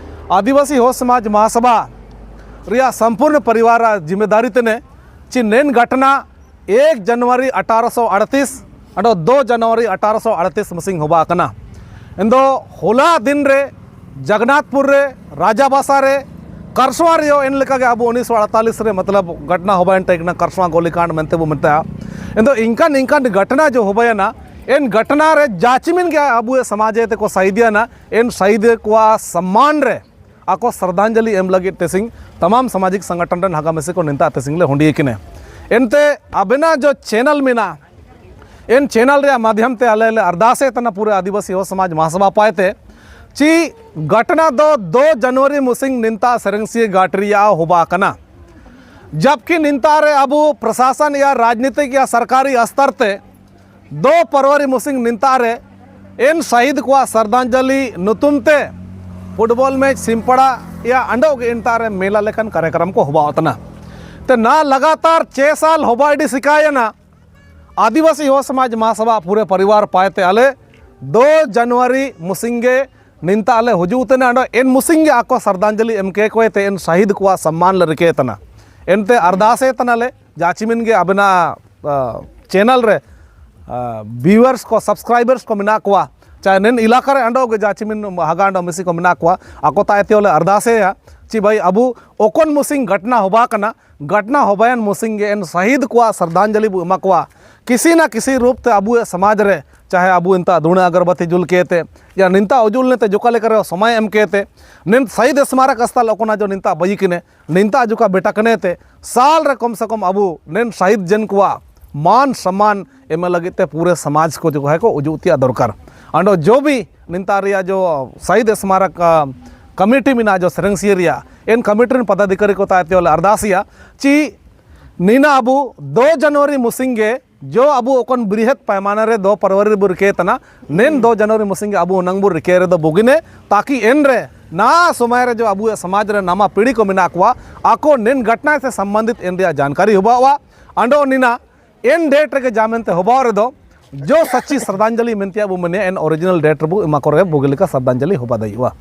ᱟᱹᱫᱤᱵᱟᱹᱥᱤ ᱦᱚ ᱥᱚᱢᱟᱡᱽ ᱢᱟᱦᱟᱥᱚᱵᱷᱟ ᱨᱮᱭᱟᱜ ᱥᱚᱢᱯᱩᱨᱱ ᱯᱚᱨᱤᱵᱟᱨ ᱟᱜ ᱡᱤᱢᱮᱫᱟᱨᱤ ᱛᱮᱱᱮ ᱪᱤ ᱱᱮᱱ ᱜᱷᱚᱴᱱᱟ ᱮᱠ ᱡᱟᱱᱩᱣᱟᱨᱤ ᱟᱴᱷᱟᱨᱚᱥᱚ ᱟᱴᱷᱟᱥᱤ ᱟᱨ ᱫᱩ ᱡᱟᱱᱩᱣᱟᱨᱤ ᱟᱴᱷᱟᱨᱚᱥᱚ ᱟᱴᱷᱟᱥᱤ ᱢᱟᱹᱥᱤᱝ ᱦᱚᱵᱟ ᱟᱠᱟᱱᱟ᱾ ᱮᱱᱫᱚ ᱦᱚᱞᱟ ᱫᱤᱱ ᱨᱮ ᱡᱚᱜᱚᱱᱱᱟᱛᱷᱯᱩᱨ ᱨᱮ ᱨᱟᱡᱟᱵᱟᱥᱟ ᱨᱮ ᱠᱟᱨᱥᱣᱟ ᱨᱮᱭᱚ ᱮᱱ ᱞᱮᱠᱟ ᱜᱮ ᱟᱵᱚ ᱩᱱᱤᱥᱥᱚ ᱟᱴᱷᱟᱞᱤᱥ ᱨᱮ ᱢᱚᱛᱞᱚᱵ ᱜᱷᱚᱴᱱᱟ ᱦᱚᱵᱟᱭᱮᱱ ᱛᱟᱦᱮᱸ ᱠᱟᱱᱟ ᱠᱟᱨᱥᱣᱟ ᱜᱚᱞᱤᱠᱟᱸᱰ ᱢᱮᱱᱛᱮ ᱵᱚ ᱢᱮᱛᱟᱜᱼᱟ᱾ ᱮᱱᱫᱚ ᱤᱱᱠᱟᱱ ᱤᱱᱠᱟᱱ ᱜᱷᱚᱴᱱᱟ ᱡᱚ ᱦᱚᱵᱟᱭᱮᱱᱟ ᱮᱱ ᱜᱷᱚᱴᱱᱟ ᱨᱮ ᱡᱟᱪᱤᱢᱤᱱ ᱜᱮ ᱟᱵᱚ ᱥᱚᱢᱟᱡᱽ ᱛᱮᱠᱚ ᱥᱟᱭᱤᱫᱤᱭᱟᱱᱟ ᱮᱱ ᱥᱟᱭᱤᱫ ᱠᱚᱣᱟ ᱥᱚᱢᱢᱟᱱ ᱨᱮ ᱟᱠᱚ ᱥᱨᱟᱫᱷᱟᱧᱡᱚᱞᱤ ᱮᱢ ᱞᱟᱹᱜᱤᱫ ᱛᱮᱥᱤᱝ ᱛᱟᱢᱟᱢ ᱥᱟᱢᱟᱡᱤᱠ ᱥᱚᱝᱜᱚᱴᱷᱚᱱ ᱨᱮᱱ ᱦᱟᱜᱟᱢᱤᱥᱤ ᱠᱚ ᱱᱤᱛᱟ ᱛᱮᱥᱤᱝ ᱞᱮ ᱦᱩᱸᱰᱤ ᱠᱤᱱᱟ᱾ ᱮᱱᱛᱮ ᱟᱵᱮᱱᱟᱜ ᱡᱚ ᱪᱮᱱᱮᱞ ᱢᱮᱱᱟᱜᱼᱟ ᱮᱱ ᱪᱮᱱᱮᱞ ᱨᱮᱭᱟᱜ ᱢᱟᱫᱷᱭᱚᱢ ᱛᱮ ᱟᱞᱮ ᱞᱮ ᱟᱨᱫᱟᱥᱮ ᱛᱟᱱᱟ ᱯᱩᱨᱟᱹ ᱟᱹᱫᱤᱵᱟᱹᱥᱤ ᱦᱚ ᱥᱚᱢᱟᱡᱽ ᱢᱟᱦᱟᱥᱚᱵᱷᱟ ᱯᱟᱭᱛᱮ ᱪᱤ ᱜᱷᱚᱴᱱᱟ ᱫᱚ ᱫᱩ ᱡᱟᱱᱩᱣᱟᱨᱤ ᱢᱟᱹᱥᱤᱝ ᱱᱤᱱᱛᱟ ᱥᱮᱨᱮᱝᱥᱤ ᱜᱷᱟᱴ ᱨᱮᱭᱟᱜ ᱦᱚᱵᱟ ᱠᱟᱱᱟ᱾ ᱡᱟᱵᱠᱤ ᱱᱤᱱᱛᱟ ᱨᱮ ᱟᱵᱚ ᱯᱨᱚᱥᱟᱥᱚᱱ ᱭᱟ ᱨᱟᱡᱽᱱᱤᱛᱤᱠ ᱭᱟ ᱥᱚᱨᱠᱟᱨᱤ ᱥᱛᱚᱨ ᱛᱮ ᱫᱩ ᱯᱟᱨᱣᱟᱨᱤ ᱢᱟᱹᱥᱤᱝ ᱱᱤᱱᱛᱟ ᱨᱮ ᱮᱱ ᱥᱟᱦᱤᱫ ᱠᱚᱣᱟᱜ ᱥᱨᱟᱫᱷᱟᱧᱡᱚᱞᱤ ᱱᱩᱛᱩᱢ ᱛᱮ ᱯᱷᱩᱴᱵᱚᱞ ᱢᱮᱪ ᱥᱤᱢᱯᱟᱲᱟ ᱭᱟ ᱟᱸᱰᱚ ᱜᱮ ᱮᱱᱛᱟ ᱨᱮ ᱢᱮᱞᱟ ᱞᱮᱠᱟᱱ ᱠᱟᱨᱭᱟᱠᱨᱚᱢ ᱠᱚ ᱦᱚᱵᱟᱣ ᱛᱟᱱᱟ᱾ ᱛᱮ ᱱᱟ ᱞᱟᱜᱟᱛᱟᱨ ᱪᱷᱮ ᱥᱟᱞ ᱦᱚᱵᱟ ᱤᱰᱤ ᱥᱤᱠᱟᱭᱮᱱᱟ ᱟᱹᱫᱤᱵᱟᱹᱥᱤ ᱦᱚ ᱥᱚᱢᱟᱡᱽ ᱢᱟᱦᱟᱥᱚᱵᱷᱟ ᱯᱩᱨᱟᱹ ᱯᱚᱨᱤᱵᱟᱨ ᱯᱟᱭᱛᱮ ᱟᱞᱮ ᱫᱩ ᱡᱟᱱᱩᱣᱟᱨᱤ ᱢᱟᱹᱥᱤᱝ ᱜᱮ ᱱᱤᱱᱛᱟ ᱟᱞᱮ ᱦᱩᱡᱩᱜ ᱛᱮᱱᱟ ᱟᱸᱰᱚ ᱮᱱ ᱢᱟᱹᱥᱤᱝ ᱜᱮ ᱟᱠᱚ ᱥᱨᱟᱫᱷᱟᱧᱡᱚᱞᱤ ᱮᱢ ᱠᱮ ᱠᱚᱭ ᱛᱮ ᱮᱱ ᱥᱟᱦᱤᱫ ᱠᱚᱣᱟᱜ ᱥᱚᱢᱢᱟᱱ ᱞᱮ ᱨᱤᱠᱟᱹᱭ ᱛᱟᱱᱟ᱾ ᱮᱱᱛᱮ ᱟᱨᱫᱟᱥᱮ ᱛᱟᱱᱟᱞᱮ ᱡᱟᱪᱤᱢᱤᱱ ᱜᱮ ᱟᱵᱮᱱᱟᱜ ᱪᱮᱱᱮᱞ ᱨᱮ ᱵᱷᱤᱭᱩᱣᱟᱨᱥ ᱠᱚ ᱥᱟᱵᱥᱠᱨᱟᱭᱵᱟᱨᱥ ᱠᱚ ᱢᱮᱱᱟᱜ ᱠᱚᱣᱟ ᱪᱟᱦᱮ ᱱᱤᱱ ᱮᱞᱟᱠᱟ ᱨᱮ ᱟᱸᱰᱚ ᱜᱮ ᱡᱟ ᱪᱤᱢᱤᱱ ᱦᱟᱜᱟ ᱟᱸᱰᱚ ᱢᱤᱥᱤ ᱠᱚ ᱢᱮᱱᱟᱜ ᱠᱚᱣᱟ, ᱟᱠᱚ ᱛᱟᱭ ᱛᱮ ᱞᱮ ᱟᱨᱫᱟᱥᱮᱭᱟ ᱪᱤ ᱵᱷᱟᱹᱭ ᱟᱵᱚ ᱚᱠᱚᱱ ᱢᱩᱥᱤᱝ ᱜᱷᱟᱴᱱᱟ ᱦᱚᱵᱟ ᱠᱟᱱᱟ, ᱜᱷᱟᱴᱱᱟ ᱦᱚᱵᱟᱭᱟᱱ ᱢᱩᱥᱤᱝ ᱜᱮ ᱮᱱ ᱥᱟᱦᱤᱫ ᱠᱚᱣᱟᱜ ᱥᱨᱟᱫᱷᱟᱧᱡᱚᱞᱤ ᱵᱚ ᱮᱢᱟ ᱠᱚᱣᱟ᱾ ᱠᱤᱥᱤ ᱱᱟ ᱠᱤᱥᱤ ᱨᱩᱯ ᱛᱮ ᱟᱵᱚᱣᱟᱜ ᱥᱚᱢᱟᱡᱽ ᱨᱮ ᱪᱟᱦᱮ ᱟᱵᱚ ᱮᱱᱛᱟ ᱫᱷᱩᱬᱟᱹ ᱟᱜᱚᱨᱵᱟᱛᱤ ᱡᱩᱞ ᱠᱮᱛᱮ ᱭᱟ ᱱᱤᱱᱛᱟ ᱩᱡᱩᱞ ᱱᱮᱛᱮ ᱡᱚᱠᱟ ᱞᱮᱠᱟ ᱨᱮ ᱥᱚᱢᱚᱭ ᱮᱢ ᱠᱮᱛᱮ ᱱᱤᱱ ᱥᱟᱦᱤᱫ ᱥᱢᱟᱨᱚᱠ ᱥᱛᱷᱟᱞ ᱚᱠᱚᱱᱟ ᱡᱚ ᱱᱤᱱᱛᱟ ᱵᱟᱭᱤ ᱠᱤᱱᱮ ᱱᱤᱱᱛᱟ ᱡᱚᱠᱟ ᱵᱮᱴᱟ ᱠᱟᱱᱮ ᱛᱮ ᱥᱟᱞ ᱨᱮ ᱠᱚᱢ ᱥᱮ ᱠᱚᱢ ᱟᱵᱚ ᱱᱤᱱ ᱥᱟᱦᱤᱫ ᱡᱮᱱ ᱠᱚᱣᱟᱜ ᱢᱟᱱ ᱥᱚᱢᱢᱟᱱ ᱮᱢ ᱞᱟᱹᱜᱤᱫ ᱛᱮ ᱯᱩᱨᱟᱹ ᱥᱚᱢᱟᱡᱽ ᱠᱚ ᱡᱚᱠᱷᱚᱱ ᱠᱚ ᱩᱡᱩᱜ ᱛᱮᱭᱟᱜ ᱫᱚᱨᱠᱟᱨ᱾ ᱟᱸᱰᱚ ᱡᱚ ᱵᱤ ᱱᱤᱱᱛᱟ ᱨᱮᱭᱟᱜ ᱡᱚ ᱥᱟᱦᱤᱫ ᱥᱢᱟᱨᱚᱠ ᱟ, ᱠᱚᱢᱤᱴᱤ ᱢᱮᱱᱟᱜᱼᱟ ᱡᱚ ᱥᱮᱨᱮᱝᱥᱤᱭᱟᱹ ᱨᱮᱭᱟᱜ ᱮᱱ ᱠᱚᱢᱤᱴᱤ ᱨᱮᱱ ᱯᱚᱫᱟᱫᱷᱤᱠᱟᱨᱤ ᱠᱚ ᱛᱟᱭ ᱛᱮ ᱞᱮ ᱟᱨᱫᱟᱥᱤᱭᱟ ᱪᱤ ᱱᱤᱱᱟ ᱟᱵᱚ ᱫᱚ ᱡᱟᱱᱩᱣᱟᱨᱤ ᱢᱩᱥᱤᱝ ᱜᱮ ᱡᱚ ᱟᱵᱚ ᱚᱠᱚᱱ ᱵᱨᱤᱦᱚᱛ ᱯᱟᱭᱢᱟᱱᱟ ᱨᱮ ᱫᱚ ᱯᱟᱨᱣᱟᱨᱤ ᱨᱮᱵᱚ ᱨᱤᱠᱟᱹᱭ ᱛᱟᱱᱟ ᱱᱮᱱ ᱫᱚ ᱡᱟᱱᱩᱣᱟᱨᱤ ᱢᱩᱥᱤᱝ ᱜᱮ ᱟᱵᱚ ᱱᱟᱝ ᱵᱚ ᱨᱤᱠᱟᱹᱭ ᱨᱮᱫᱚ ᱵᱩᱜᱤᱱᱮ ᱛᱟᱠᱤ ᱮᱱ ᱨᱮ ᱱᱟ ᱥᱚᱢᱚᱭ ᱨᱮ ᱡᱚ ᱟᱵᱚ ᱥᱚᱢᱟᱡᱽ ᱨᱮ ᱱᱟᱢᱟ ᱯᱤᱲᱦᱤ ᱠᱚ ᱢᱮᱱᱟᱜ ᱠᱚᱣᱟ ᱟᱠᱚ ᱱᱮᱱ ᱜᱷᱟᱴᱱᱟ ᱥᱮ ᱥᱚᱢᱵᱚᱱᱫᱷᱤᱛ ᱮᱱ ᱨᱮᱭᱟᱜ ᱡᱟᱱᱠᱟᱨᱤ ᱦᱚᱵᱟᱣᱟ᱾ ᱟᱸᱰᱚ ᱱᱤᱱᱟ ᱮᱱ ᱰᱮᱴ ᱨᱮᱜᱮ ᱡᱟ ᱢᱮᱱᱛᱮ ᱦᱚᱵᱟᱣ ᱨᱮᱫᱚ ᱡᱚ ᱥᱟᱪᱤ ᱥᱨᱟᱫᱷᱟᱧᱡᱚᱞᱤ ᱢᱮᱱᱛᱮ ᱟᱵᱚ ᱢᱮᱱᱮ ᱮᱱ ᱚᱨᱤᱡᱤᱱᱟᱞ ᱰᱮᱴ ᱨᱮᱵᱚ ᱮᱢᱟ ᱠᱚᱨᱮ ᱵᱩᱜᱤ ᱞᱮᱠᱟ ᱥᱨᱟᱫᱷᱟᱧᱡᱚᱞᱤ ᱦᱚᱵᱟ ᱫᱟᱲᱮᱭᱟᱜᱼᱟ᱾